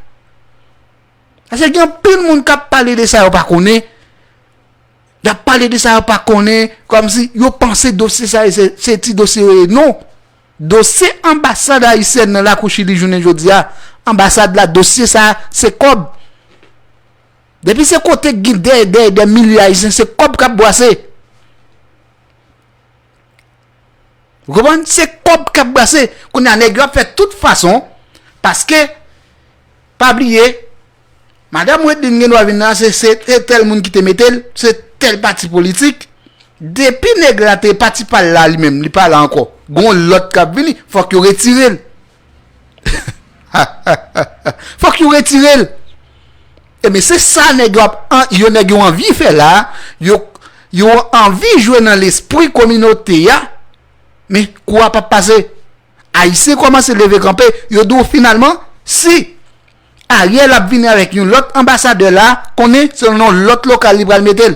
Paske gen anpil moun k ap pale de sa yo pa konnen. Y ap pale de sa yo pa konnen, kòmsi yo panse dosye sa yo se, se ti dosye yo ye. Non. Dosye anbasad ayisyèn nan lakou Chili jounen jodi a, anbasad la, dosye sa, se kòb. Depi se kote k gen dè, dè, dè milye Ayisyen, se kòb k ap bwase. Ou konprann? Se kòb k ap bwase. Kounye a, nèg yo ap fè tout fason, paske, pa bliye, madanm Wedlin gen dwa vin la, se, se, se tèl moun ki te mete l, se tèl pati politik. Depi nèg la te pati pa l la li menm, li pa la ankò. Gon lòt k ap vini, fòk yo retire l. Fòk yo retire l. Ebyen, se sa nèg yo ap an-, yo nèg yo anvi fè la. Yo, yo anvi jwe nan lespri kominote a. Men, kou a p ap pase. Ayisyen kòmanse leve kanpe. Yo di w finalman, si Ariel ap vini avèk yon lòt anbasadè la, konnen se nan yon lòt lokal li pral mete l.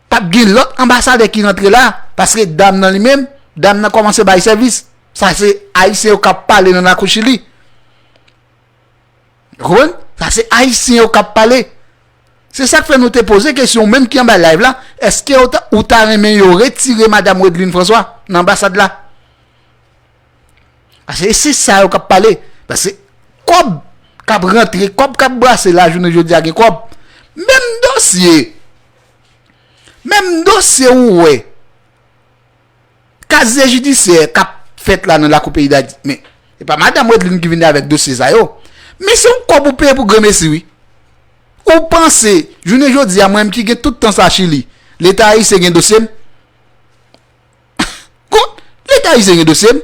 P ap gen lòt anbasadè ki rantre la, paske dam nan li menm, dam nan kòmanse bay sèvis. Sa se Ayisyen yo k ap pale nan lakou Chili. Ou konprann? Sa se Ayisyen yo k ap pale. Se sa k fè nou te poze kesyon, ou menm ki anba live la, èske ou ta, ou ta renmen yo retire madanm Wedlin François nan anbasad la? Paske se sa yo k ap pale. Paske kòb k ap rantre, kòb k ap bwase la, jounen jodi a gen kòb. Menm dosye, menm dosye ou wè, kazye jidisyè k ap fèt la nan lakou peyi Dayiti. Men, e pa madanm Wedlin ki vini avèk dosye sa yo. Men se yon kòb ou peye pou granmesi, wi. Ou panse, jounen jodi a, mwen menm ki gen tout tan sa Chili, Leta ayisyen gen dosye m? Gon, Leta ayisyen gen dosye m?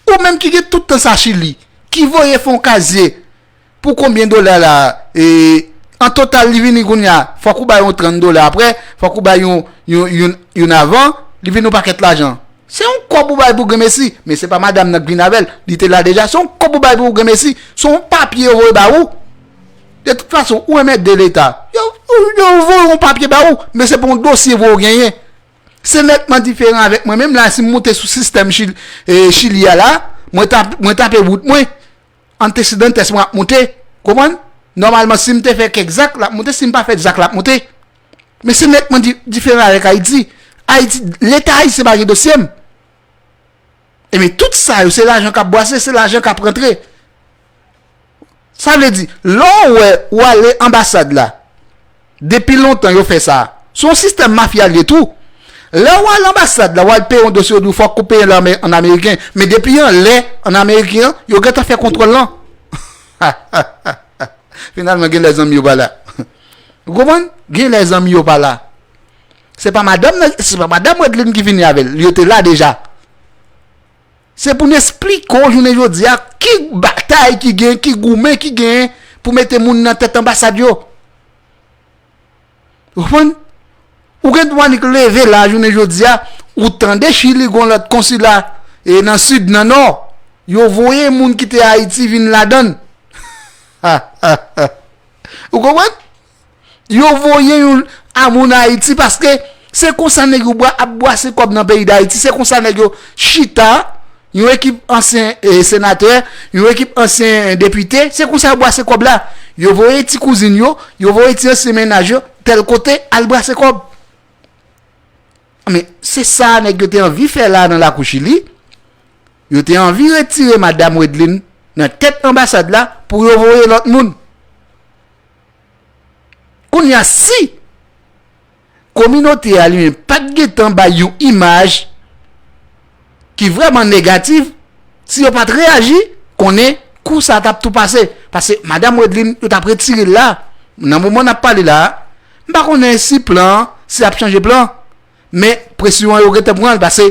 Ou menm ki gen tout tan sa Chili, ki voye fè yon kazye pou konbyen dola la, e, an total li vini kounye a, fòk ou bay yon trant dola, apre, fòk ou bay yon, yon, yon, yon avan, li vin yon pakèt lajan. Se yon kòb ou bay pou granmesi, men se pa madanm nan k vin avè l, li te la deja, se yon kòb ou bay pou granmesi, se yon papye yo voye ba ou. De tout fason, ou enmède Leta. Yo, yo, yo voye yon papye ba ou, men se pa yon dosye vre ou genyen. Se nètman diferan avèk mwen menm la, si m moute sou sistèm Chil-, e, Chili a la, mwen tap-, mwen tape wout mwen, antecedentes mwen ap moute, konprann? Nòmalman, si m te fè kèk zak, l ap moute, si m pa fè zak, l ap moute. Men se nètman di-, diferan avèk Ayiti. Ayiti, Leta ayisyen pa gen dosye m. Ebyen, tout sa yo, se lajan k ap bwase, se lajan k ap rantre. Sa vle di, lè w wè ou ale anbasad la, depi lontan yo fè sa, se yon sistèm mafya l ye tou. Lè w al anbasad la, w al peye yon dosye, yo di w fòk ou peye l an ameriken. Men depi anlè, an ameriken an, yo gentan fè kontwòl lan. Finalman, gen lè zanmi yo pa la. Ou konprann? Gen lè zanmi yo pa la. Se pa madanm nan, se pa madanm Wedline ki vini avè l. Yo te la deja. Se pou n esplike w jounen jodi a ki batay ki gen, ki goumen ki gen pou mete moun nan tèt anbasad yo. Ou konprann? Ou gen dwa nik leve la jounen jodi a, ou tande Chili gon lòt konsila e nan sid, nan nò, yo voye moun ki te Ayiti vin ladan l. Ou konprann? Yo voye yon a moun Ayiti paske se konsa nèg yo bwa, ap bwase kòb nan peyi Dayiti. Se konsa nèg yo chita, yon ekip ansyen eh, senatè, yon ekip ansyen depite. Se konsa yo bwase kòb la. Yo voye ti kouzin yo, yo voye ti ansyen mennaj yo, tèl kote, al bwase kòb. Men se sa nèg yo te anvi fè la nan lakou Chili. Yo te anvi retire madanm Wedline nan tèt anbasad la pou yo voye lòt moun. Kounye a, si kominote a li menm pa t gentan bay yon imaj ki vrèman negatif, si yo pa t reyaji, konnen kou sa t ap tou pase. Paske madanm Wedline, yo t ap retire l la. Nan moman n ap pale la a, m pa konnen si plan an, si y ap chanje plan. Men presyon an, yo gentan pran l, paske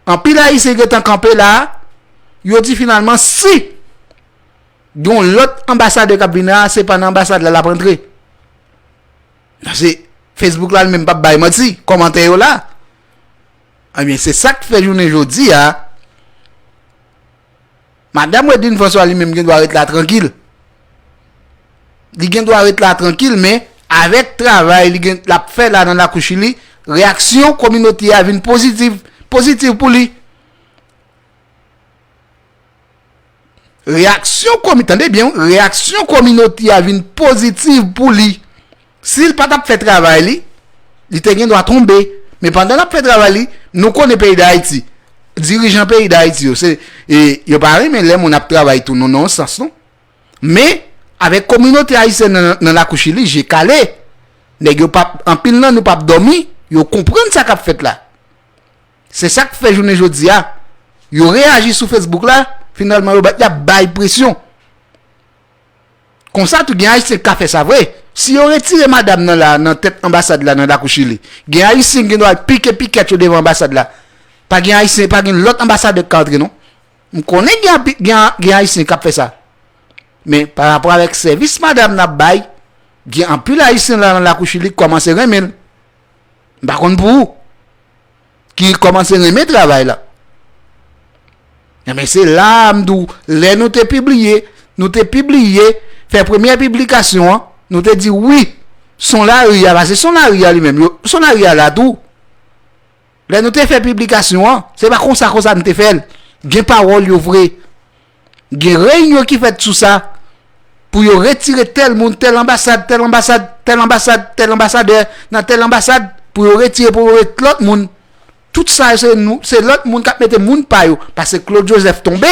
anpil Ayisyen gentan kanpe la a, yo di finalman si gen yon lòt anbasadè k ap vin la, se pa nan anbasad la l ap rantre. Paske Facebook la li menm p ap bay manti, kòmantè yo la. Ebyen, se sa k fè jounen jodi a, madanm Wedline François li menm gen dwa ret la trankil. Li gen dwa ret la trankil, men avèk travay li gen, l ap fè la nan lakou Chili, reyaksyon kominote a vin pozitif, pozitif pou li. Reyaksyon komi-, tande byen, wi, reyaksyon kominote a vin pozitif pou li. Si l pa t ap fè travay li, li te gen dwa tonbe. Men pandan l ap fè travay li, nou konnen peyi Dayiti, dirijan peyi Dayiti yo, se, e, yo pa renmen lè moun ap travay tou, non, nan yon sans, non. Men, avèk kominote ayisyèn nan, nan lakou Chili, je kale. Nèg yo p ap, anpil nan nou p ap dòmi, yo konprann sa k ap fèt la. Se sa k fè jounen jodi a, yo reyaji sou Facebook la, finalman yo ba-, y ap bay presyon. Konsa tou gen Ayisyen k ka fè sa vre. Si yo retire madanm nan la, nan tèt anbasad la, nan lakou Chili, gen Ayisyen ki gen dwa pike pikèt yo devan anbasad la. Pa gen Ayisyen, pa gen lòt anbasadè k ka antre non. M konnen gen anpi-, gen, gen Ayisyen k ap fè sa. Men pa rapò avèk sèvis madanm nan ap bay, gen anpil Ayisyen la nan lakou Chili k kòmanse renmen l. M pa konn pou ou. Ki kòmanse renmen travay la. Enben, se la a m di w, lè nou te pibliye, nou te pibliye, fè premyè piblikasyon an, nou te di wi, son lari a, paske son lari a li menm, yo, son lari a la tou. Lè nou te fè piblikasyon an, se pa konsa, konsa nou te fè l. Gen pawòl yo vre. Gen reyinyon ki fèt sou sa, pou yo retire tèl moun, tèl anbasad, tèl anbasad, tèl anbasad, tèl anbasadè, nan tèl anbasad, pou yo retire, pou yo ret lòt moun. Tout sa yo se nou, se lòt moun k ap mete moun pa yo. Paske Claude Joseph tonbe.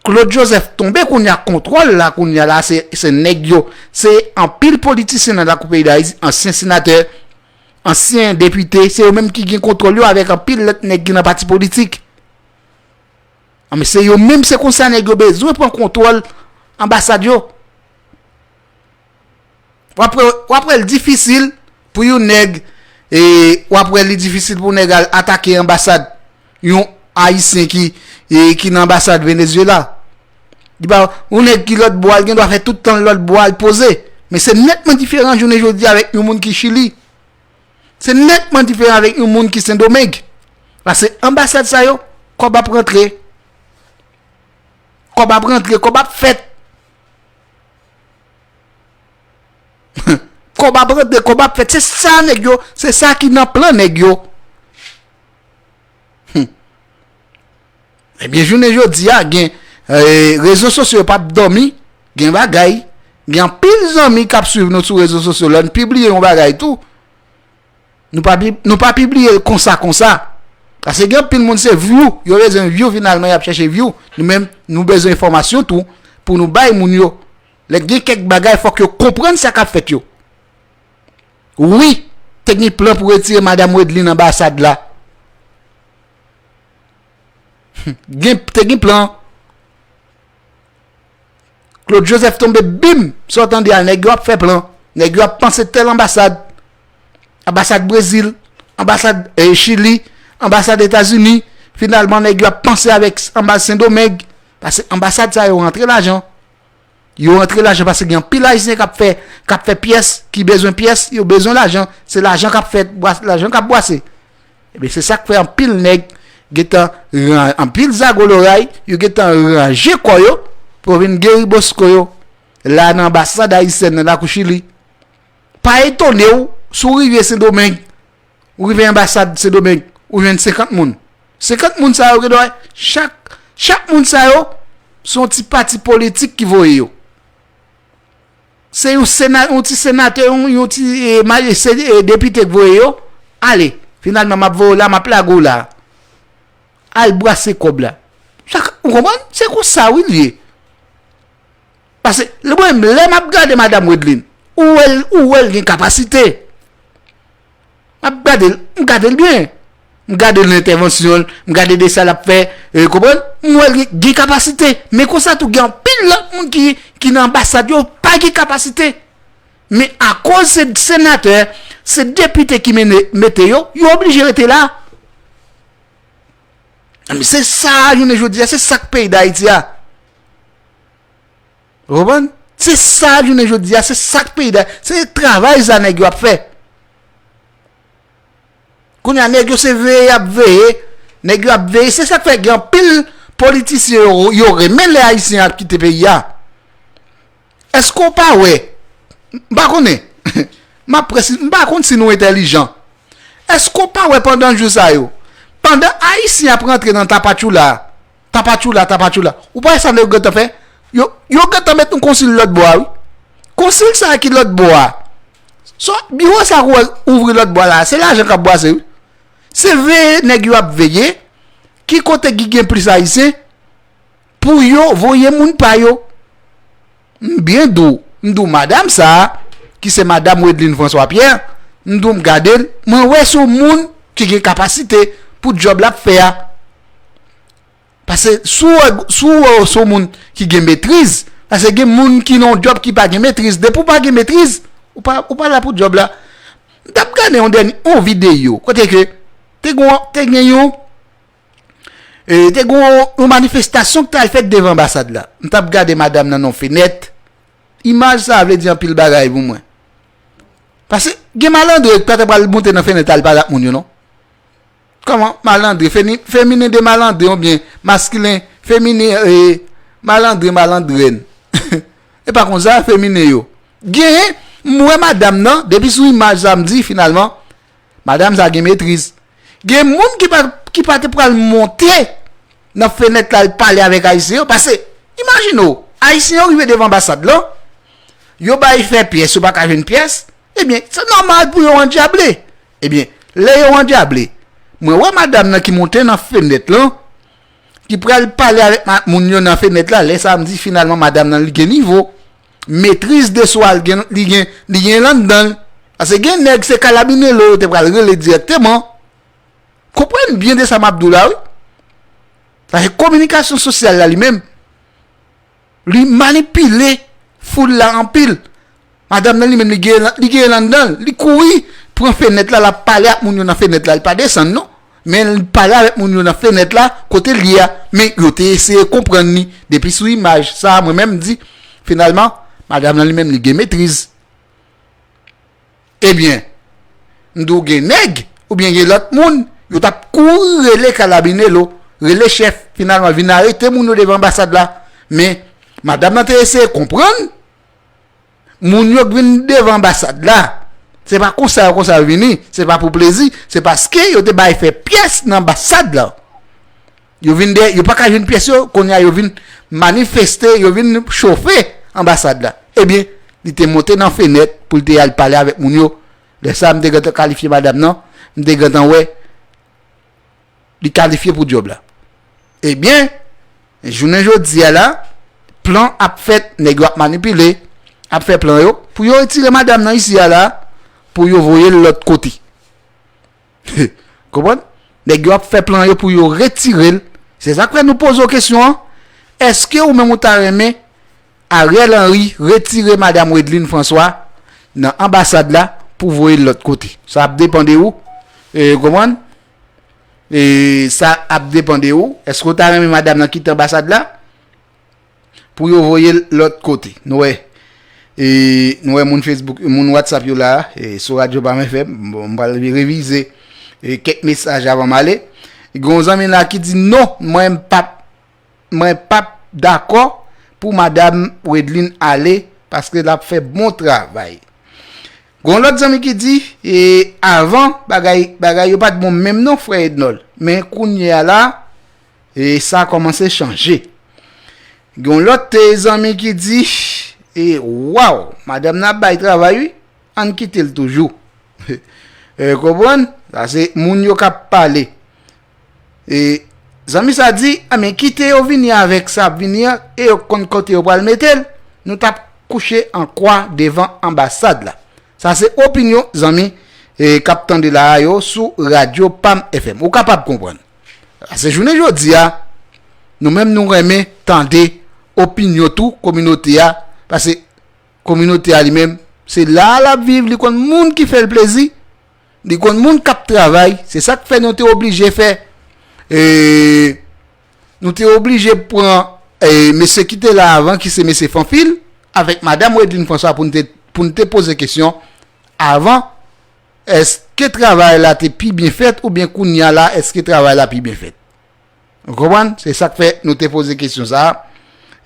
Claude Joseph tonbe, kounye a kontwòl la, kounye a la, se, se nèg yo. Se anpil politisyen nan lakou peyi Dayiti, ansyen senatè, ansyen depite, se yo menm ki gen kontwòl yo avèk anpil lòt nèg ki nan pati politik. Anben, se yo menm, se konsa nèg yo bezwen pran kontwòl anbasad yo. W ap wè, w ap wè l difisil pou yon nèg, e, w ap wè li difisil pou nèg al atake anbasad yon Ayisyen ki, e, ki nan anbasad Venezuela. Li pa, yon nèg ki lòt bò a, li gen dwa fè tout tan l lòt bò a, l poze. Men se nètman diferan jounen jodi a avèk yon moun ki Chili. Se nètman diferan avèk yon moun ki Sendomeng. Paske anbasad sa yo, kòb ap rantre. Kòb ap rantre, kòb ap fèt. Kòb ap rantre, kòb ap fèt. Se sa nèg yo, se sa ki nan plan nèg yo. Hmm. Ebyen, jounen jodi a, gen, eh, rezo sosyo yo p ap dòmi, gen bagay, gen anpil zanmi k ap swiv nou sou rezo sosyo. Lè n pibliye yon bagay tou, nou pa pi-, nou pa pibliye l konsa, konsa. Paske gen anpil moun se view, yo bezwen view finalman, y ap chèche view. Nou menm, nou bezwen enfòmasyon tou pou nou bay moun yo. Lè gen kèk bagay, fòk yo konprann sa k ap fèt yo. Wi, te gen plan pou retire Madanm Wedlin anbasad la. Gen, te gen plan. Claude Joseph tonbe, bim, sa w tande a, nèg yo ap fè plan. Nèg yo ap panse tèl anbasad. Anbasad Brezil, anbasad eh, Chili, anbasad Etazini. Finalman, nèg yo ap panse avèk anbasad Sendomeng. Paske anbasad sa yo rantre lajan. Yo rantre lajan paske gen anpil Ayisyen k ap fè, k ap fè pyès, ki bezwen pyès, yo bezwen lajan. Se lajan k ap fè, bwas- lajan k ap bwase. Ebyen, se sa k fè anpil nèg gentan ran- anpil zago loray, yo gentan ranje kò yo pou yo vin geri bosko yo la nan anbasad ayisyèn nan lakou Chili. Pa etone w si w rive Sendomeng, ou rive anbasad Sendomeng, ou jwenn senkant moun. Senkant moun sa yo, gen dwa, chak, chak moun sa yo, se yon ti pati politik ki voye yo. Se yon sena, yon ti senatè, yon, yon ti eh, ma- se, eh, depite k voye yo. Ale, finalman, m ap voye w la, m ap lage w la. Al brase kòb la. Sa k- ou konprann? Se konsa, wi, l ye. Paske, lè mwen, lè m ap gade Madanm Wedlin, ou wè l, ou wè l gen kapasite. M ap gade l, m gade l byen. M gade l nan entèvansyon l, m gade de sa l ap fè, e, konprann? M wè l gen, gen kapasite. Men konsa tou, gen anpil lòt moun ki, ki nan anbasad yo, pa gen kapasite. Men akoz se senatè, se depite ki mennen, mete yo, yo oblije rete la. Men se sa, jounen jodi a, se sa k peyi Dayiti a. Ou konprann? Se sa, jounen jodi a, se sa k peyi Dayiti. Se travay sa nèg yo ap fè. Kounye a, nèg yo se veye y ap veye. Nèg yo ap veye. Se sa k fè gen anpil politisyen yo, yo renmen lè Ayisyen ap kite peyi a. Èske w pa wè? M pa konnen. M ap presi- m pa konn si nou entèlijan. Èske w pa wè pandan jou sa yo? Pandan Ayisyen ap rantre nan tapatchoula, tapatchoula, tapatchoula, ou pa wè sa nèg yo gentan fè? Yo, yo gentan met yon konsil lòt bò a, wi. Konsil sa a ki lòt bò a. So, biwo sa a ou wè ouvri lòt bò a la, se lajan k ap bwase, wi. Se veye nèg yo ap veye, ki kote ki gen plis Ayisyen, pou yo voye moun pa yo. M byen di w, m di w madanm sa a, ki se madanm Wedlin François Pierre, m di w m gade l, mwen wè se yon moun ki gen kapasite pou djòb l ap fè a. Paske si w wè, si w wè se yon moun ki gen metriz, paske gen moun ki nan yon djòb ki pa gen metriz, depi w pa gen metriz, ou pa, ou pa la pou djòb la. M t ap gade yon dènye, yon videyo, kote ke te gen, te gen yon, e, te gen yon, yon manifestasyon ki t al fèt devan anbasad la. M t ap gade madanm nan nan yon fenèt. Imaj sa a vle di anpil bagay pou mwen. Paske gen malandren ki pa t ap pral monte nan fenèt al pale ak moun yo, non. Kòman? Malandren, feni- feminen de malandren oubyen maskilen, feminen, e, malandren, malandrèn. E pa konsa, feminen yo. Genyen, m wè madanm nan, depi sou imaj sa m di, finalman, madanm sa gen metriz. Gen moun ki pa, ki pa te pral monte nan fenèt la al pale avèk Ayisyen yo, paske, imajine w, Ayisyen yo rive devan anbasad lan, yo bay fè pyès, yo pa ka jwenn pyès, ebyen, se nòmal pou yo andyable. Ebyen, lè yo andyable, mwen wè madanm nan ki monte nan fenèt lan, ki pral pale avèk ma- moun yo nan fenèt la, lè sa a m di finalman madanm nan li gen nivo, metriz de swa l gen, li gen, li gen l anndan l. Paske gen nèg se kalabinelo yo te pral rele dirèkteman. Konprann byen de sa m ap di w la, wi. Paske kominikasyon sosyal la li menm, li manipile foul la anpil. Madanm nan li menm li gen, li gen l anndan l, li kouri pran fenèt la, l ap pale ak moun yo nan fenèt la, li pa desann non. Men li pale avèk moun yo nan fenèt la, kote l ye a, men yo te eseye konprann li. Depi sou imaj sa a, mwen menm m di, finalman, madanm nan li menm li gen metriz. Ebyen, m di w gen nèg, oubyen gen lòt moun, yo t ap kouri rele kalabinelo, rele chèf, finalman vin arete moun yo devan anbasad la. Men, madanm nan te eseye konprann, moun yo k vin devan anbasad la, se pa konsa yo konsa yo vini, se pa pou plezi, se paske yo te bay fè pyès nan anbasad la. Yo vin de, yo pa ka jwenn pyès yo, kounye a yo vin manifeste, yo vin chofe anbasad la. Ebyen, li te monte nan fenèt pou l te al pale avèk moun yo. Lè sa a, m te gentan kalifye madanm nan, m te gentan wè li kalifye pou djòb la. Ebyen, jounen jodi a la, plan ap fèt, nèg yo ap manipile, ap fè plan yo, pou yo retire madanm nan isi a la, pou yo voye l lòt kote. Konprann? Nèg yo ap fè plan yo pou yo retire l. Se sa k fè nou poze w kesyon an. Èske ou menm ou ta renmen Ariel Henry retire madanm Wedlin François nan anbasad la pou voye l lòt kote? Sa ap depann de ou. E, konprann? E, sa ap depann de ou. Èske ou ta renmen madanm nan kite anbasad la? Pou yo voye l lòt kote. Nou wè, e, nou wè moun Facebook, moun WhatsApp yo la, e, sou Radyo Pam F M. Bon, m pral revize, e, kèk mesaj avan m ale. Gen yon zanmi la ki di, "Non, mwen m p ap, mwen p ap dakò pou madanm Wedlin ale, paske l ap fè bon travay." Gen yon lòt zanmi ki di, e, "Avan, bagay, bagay yo pa t bon menm non, frè Ednòl. Men kounye a la, e, sa kòmanse chanje." Gen yon lòt, e, zanmi ki di, e, "Waw, madanm nan ap bay travay, wi. Ann kite l toujou." E, konprann? Sa se moun yo k ap pale. E, zanmi sa di, "Anben, kite yo vini avèk sa ap vini an, e yo konn kote yo pral mete l. Nou t ap kouche an kwa devan anbasad la." Sa se opinyon zanmi, e, k ap tande la a yo sou Radyo Pam F M. Ou kapab konprann. Sa se jounen jodi a, nou menm nou renmen tande opinyon tou kominote a, paske kominote a li menm, se la a l ap viv, li konn moun ki fè l plezi, li konn moun k ap travay, se sa k fè nou te oblije fè, e, nou te oblije pran, e, mesye ki te la avan, ki se mesye Fanfil, avèk madanm Wedlin François pou n te, pou n te poze kesyon avan, èske travay la te pi byen fèt oubyen kounye a la, èske travay la pi byen fèt? Ou konprann? Se sa k fè nou te poze kesyon sa a.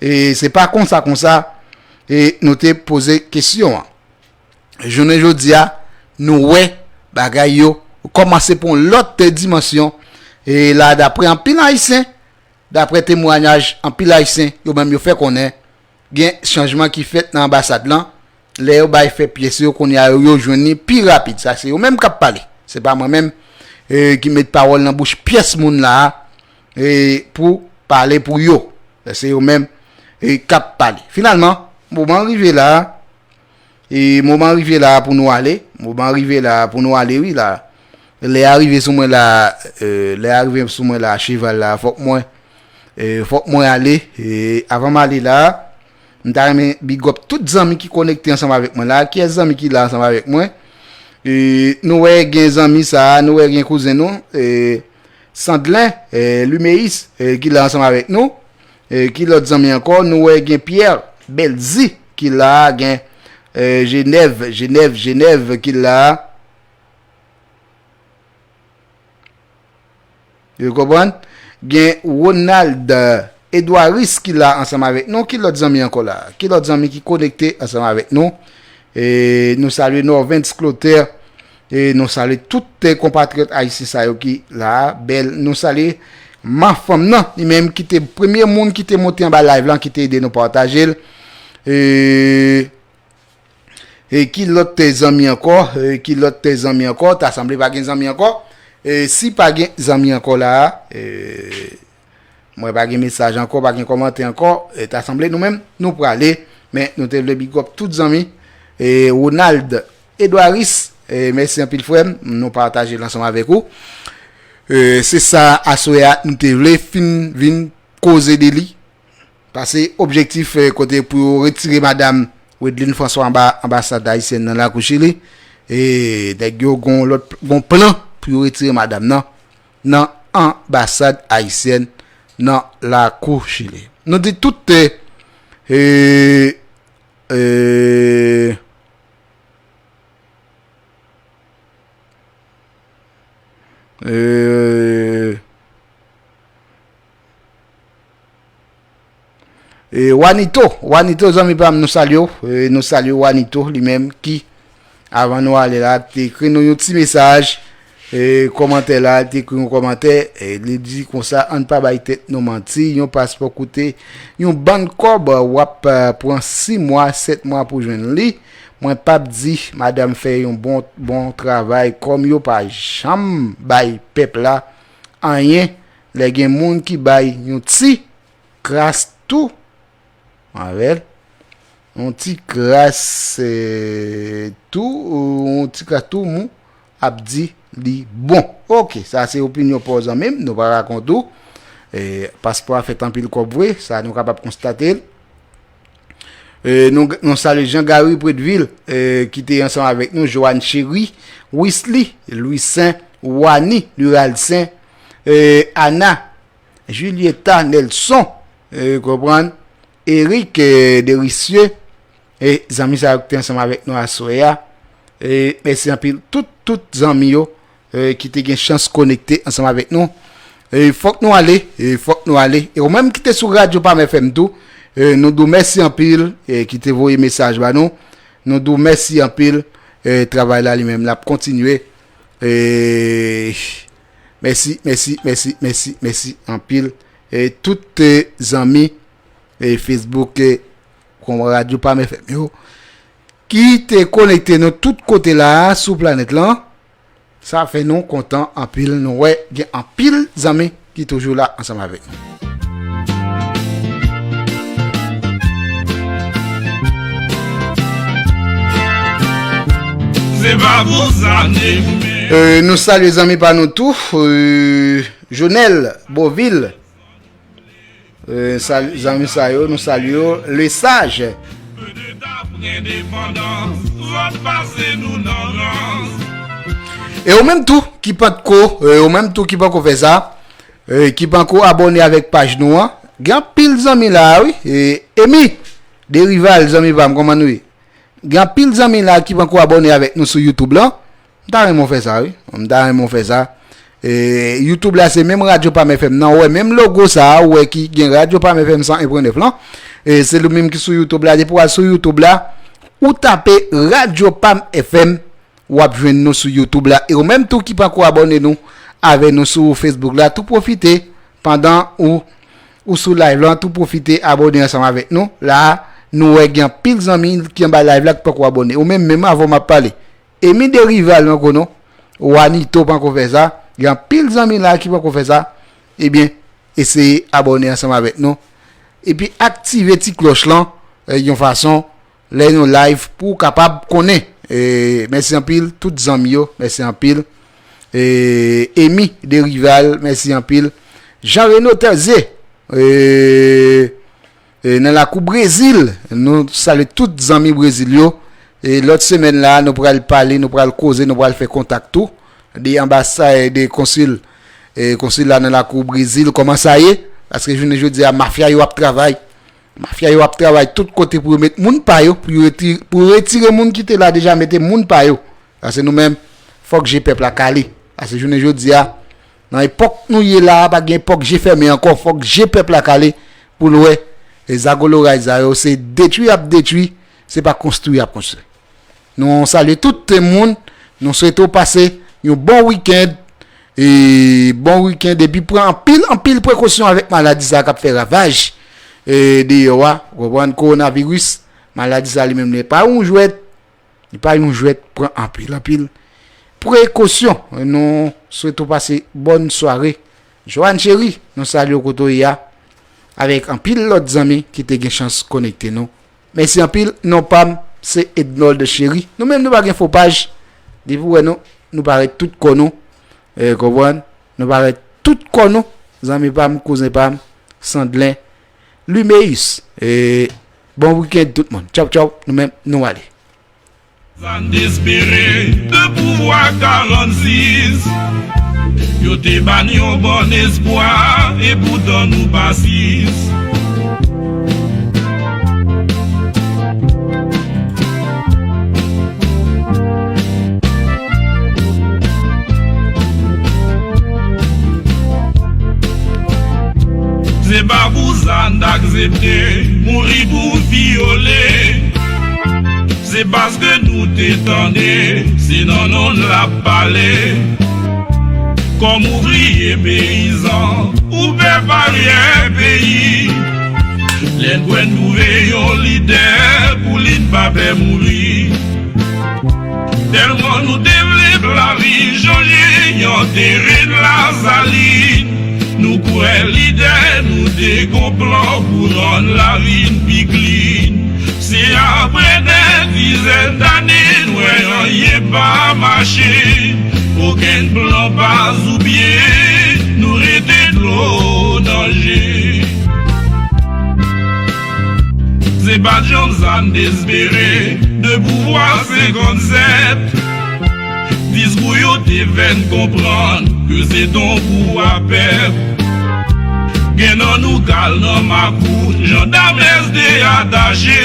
E se pa konsa, konsa, e nou te poze kesyon an. Jounen jodi a, nou wè bagay yo kòmanse pran yon lòt dimansyon. E la, daprè anpil Ayisyen, daprè temwayaj anpil Ayisyen, yo menm yo fè konnen, gen chanjman ki fèt nan anbasad lan. Lè yo bay fè pyès yo, kounye a yo, yo jwenn li pi rapid. Sa se yo menm k ap pale. Se pa mwen menm, e, ki met pawòl nan bouch pyès moun la a, e, pou pale pou yo. Sa se yo menm, e, k ap pale. Finalman, moman rive la a, e, moman rive la a pou nou ale. Moman rive la a pou nou ale, wi, la. Lè a rive sou mwen la, e, lè a rive sou mwen la, cheval la, fòk mwen, e, fòk mwen ale. E, avan m ale la, m ta renmen big up tout zanmi ki konekte ansanm avèk mwen la. Kiyès zanmi ki la ansanm avèk mwen? E, nou wè gen zanmi sa a, nou wè gen kouzen nou, e, Sandlen, e, Luméis, e, ki la ansanm avèk nou. E, ki lòt zanmi ankò? Nou wè gen Pierre Belzy ki la, gen, e, Genève, Genève, Genève ki la. Yo konprann? Gen Ronald Edouaris ki la ansanm avèk nou. Ki lòt zanmi ankò la? Ki lòt zanmi ki konekte ansanm avèk nou? E nou salye Norvens Clotaire. E nou salye tout, e, konpatriyòt ayisyen sa yo ki la. Bèl, nou salye manman m nan, li menm ki te premye moun ki te monte anba live lan, ki te ede nou pataje l. E E ki lòt, e, zanmi ankò? E ki lòt, e, zanmi ankò? Ta sanble pa gen zanmi ankò. E si pa gen zanmi ankò la a, e, mwen pa gen mesaj ankò, pa gen kòmantè ankò, e, ta sanble nou menm, nou prale. Men nou te vle big up tout zanmi. E Ronald Edouaris, e, mèsi anpil frè m, nou pataje l ansanm avèk ou. E, se sa aswè a nou te vle fin vin koze de li. Paske objektif, e, kote pou yo retire madanm Wedlin François anba anbasad ayisyèn nan lakou Chili, e nèg yo gon lòt, gon plan pou yo retire madanm nan, nan anbasad ayisyèn nan lakou Chili. Nou di tout, e, e, e, E, e, Wanito, Wanito, zanmi pa m, nou salye w. E, nou salye Wanito, li menm ki, avan nou ale la, te ekri nou yon ti mesaj. E, kòmantè la, te ekri yon kòmantè. E, li di konsa, ann pa bay tèt nou manti, yon paspò koute yon bann kòb, w ap, e, pran sis mwa, sèt mwa pou jwenn li. Mwen p ap di madanm fè yon bon, bon travay, kòm yo pa janm bay pèp la anyen lè gen moun ki bay yon ti kras tou. Avè l. Yon ti kras, eh, tou, yon ti kras tou mou ap di li bon. Oke, sa se opinyon pa w zanmi m, nou pa rakont ou. Eh, paspò a fèt anpil kòb vre, sa nou kapab konstate l. Eh, nou, nou salye Jean Gary Pretville, eh, ki te ansanm avèk nou, Joanne Chéry, Wisly, Louis Saint, Wany, Luralcin, eh, Anna, Julietta Nelson, eh, konprann, Eric, eh, Derisieux, e zanmi sa yo ki te ansanm avèk nou aswè a. E mèsi anpil tout, tout zanmi yo, eh, ki te gen chans konekte ansanm avèk nou. E fòk nou ale, e fòk nou ale. E ou menm ki te sou Radyo Pam F M tou, eh, nou di w mèsi anpil, eh, ki te voye mesaj ba nou. Nou di w mèsi anpil, eh, travay la li menm l ap kontinye. E mèsi, mèsi, mèsi, mèsi, mèsi anpil. E tout, eh, zanmi, eh, Facebook, eh, kon Radyo Pam F M yo, ki te konekte nou tout kote la a sou planèt lan. Sa fè nou kontan anpil. Nou wè gen anpil zanmi ki toujou la ansanm avèk nou. Se pa pou sa ne goumen. Euh, nou salye zanmi pa nou tou, euh, Jonel Beauvil. Euh, sal-, zanmi sa yo, nou salye yo. Le Sage. E ou menm tou ki pantko, euh, ou menm tou ki pantko fè sa, euh, ki pantko abòne avèk paj nou an, gen anpil zanmi la, wi. E Emi, Derival, zanmi pa m, kòman nou ye? Gen anpil zanmi la ki poko abòne avèk nou sou YouTube lan. M ta renmen w fè sa, wi. M ta renmen w fè sa. E, YouTube la, se menm Radyo Pam F M nan. Ou wè menm logo sa a, ou wè ki gen Radyo Pam F M san en pwen nèf lan. E, se li menm ki sou YouTube la. Depi w al sou YouTube la, ou tape Radyo Pam F M, w ap jwenn nou sou YouTube la. E ou menm tou ki poko abòne nou avè nou sou Facebook la, tou pwofite pandan ou, ou sou live lan, tou pwofite abòne ansanm avèk nou. La, nou wè gen anpil zanmi ki anba live la ki poko abòne. Ou menm, menm avè w m ap pale. Emi Derival poko non. Wanito poko fè sa. Gen anpil zanmi la ki poko fè sa. Ebyen, eseye abòne ansanm avèk nou. Epi aktive ti klòch lan, eh, yon fason lè nou live pou w kapab konnen. E, mèsi anpil, tout zanmi yo, mèsi anpil. E, Emi Derival, mèsi anpil. Jean Reno Terzier, e, e, nan lakou Brezil, nou salye tout zanmi Brezil yo. E lòt semèn la, nou pral pale, nou pral koze, nou pral fè kontak tou. De anbasa-, de konsil, e, konsil la nan lakou Brezil, kòman sa ye? Paske jounen jodi a, mafya yo ap travay. Mafya yo ap travay tout kote pou yo met moun pa yo, pou yo reti-, pou yo retire moun ki te la deja, mete moun pa yo. Paske nou menm, fòk je pèp la kale. Paske jounen jodi a, nan epòk nou ye la a, pa gen epòk je fèmen ankò, fòk je pèp la kale pou l wè, e, zagoloray sa yo, se detwi y ap detwi, se pa konstwi y ap konstwi. Nou salye tout moun, nou swete w pase yon bon wikenn, e bon wikenn, epi pran anpil, anpil prekosyon avèk maladi sa k ap fè ravaj, e, deyò a, w konprann, kowonaviris, maladi sa li menm li pa yon jwèt, li pa yon jwèt, pran anpil, anpil prekosyon. Nou swete w pase bòn sware. Joanne Chéry, nou salye w kote w ye a, avèk anpil lòt zanmi ki te gen chans konekte nou. Mèsi anpil, non pa m, se Ednold Chéry. Nou menm, nou pa gen fo paj. Depi w wè nou, nou parèt tout kò nou. E, konprann? Nou parèt tout kò nou. Zanmi pa m, kouzen pa m, Sandlen Luméus. E, bon wikenn tout moun. Tchaw, tchaw, nou menm, nou ale. Sa n espere de pouvwa karannsis. Yo te ba n yon bon espwa, e poutan nou pa sis. Se pa pou sa n t aksepte mouri pou vyole. Se paske nou te tande, se nan non n l ap pale. Kòm ouvriye peyizan, ou pèp aryè peyi. Lè n kwè n twouve yon lidè, pou li n pa pè mouri. Tèlman nou te vle pou lavi chanje, y antere n Lasalin. Nou kwè lidè nou te gon plan pou rann lavi n pi klin. Se apre dè dizèn dane n wè anyen pa mache. Okenn plan pa sou pye, nou rete dlo nan je. Se pa t janm sa n t espere de pouvwa senkannsèt. Diskou yo te fè n konprann ke se t on kou a pèp. Gen nan nou k al nan makout, jandamès te atache.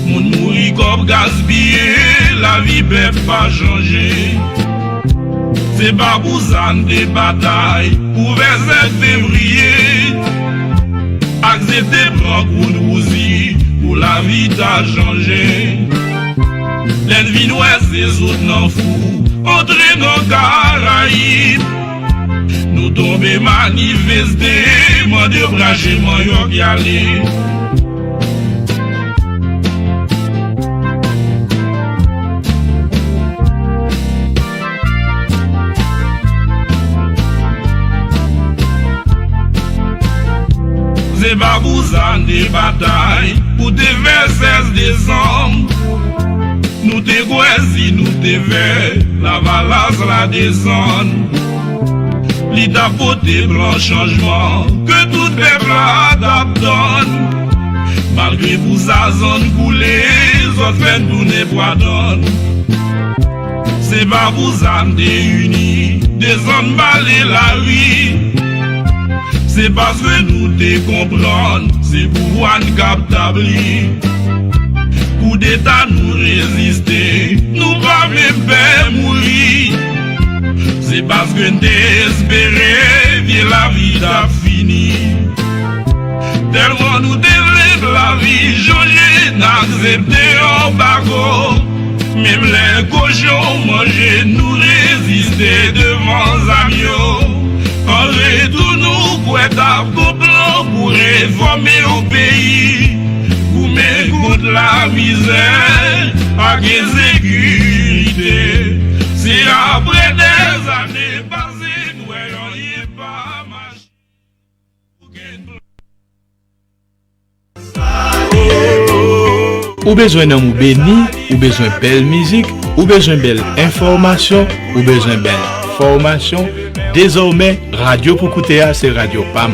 Moun mouri, kòb gaspiye, lavi pèp pa chanje. Se pa pou sa n te batay pou vè sèt fevriye. Aksepte pran kout wouzi pou lavi ta chanje. Lè n vin wè se sot nan fou, antre nan Karayib. Nou tonbe manifeste, mande brache manyòk y ale. Se pa pou sa n te batay pou te fè sèz desanm. Nou te kwè si nou te fè lavalas la desann, li t ap pote plan chanjman ke tout pèp la t ap tann. Malgre pou sa zann koule, zòt fè n tounen pwa tann. Se pa pou sa n te ini, desann bale lari. Se paske nou te konprann se pouvwa n k ap tabli. Koudeta nou reziste, nou pa menm pè mouri. Se paske n te espere vye lavi t ap fini. Tèlman nou te vle pou lavi chanje, n aksepte anbago. Menm lè kochon manje, nou reziste devan zam yo. An retou, nou kwè t ap gon plan pou refòme yon peyi. Goumen kont lamizè ak ensekirite. Se apre dèzane pase, n wè anyen pa mache. Ou bezwen nanm ou beni, ou bezwen bèl mizik, ou bezwen bèl enfòmasyon, ou bezwen bèl fòmasyon. Dezòmè, radyo pou koute a se Radyo Pam,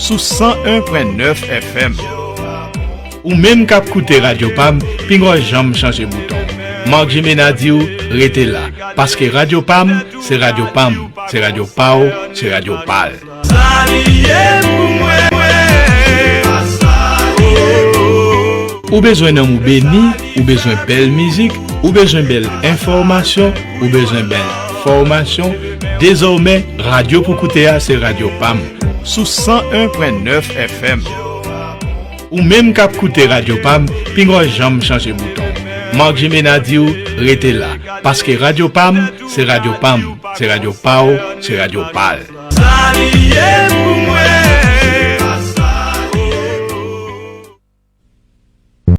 sou san en pwen nèf F M. Ou menm k ap koute Radyo Pam, pinga w janm chanje bouton. Marc Jimena di w, rete la, paske Radyo Pam, se Radyo Pam, se radyo pa w, se radyo pa l. Sa li ye pou mwen, sa li ye pou mwen. Ou bezwen nanm ou beni, ou bezwen bèl mizik, ou bezwen bèl enfòmasyon, ou bezwen bèl fòmasyon. Dezòmè, radyo pou koute a se Radyo Pam, sou san en pwen nèf F M. Ou menm k ap koute Radyo Pam, pinga w janm chanje bouton. Marc Jimena di w, rete la, paske Radyo Pam, se Radyo Pam, se radyo pa w, se radyo pa l. Sa li ye pou mwen,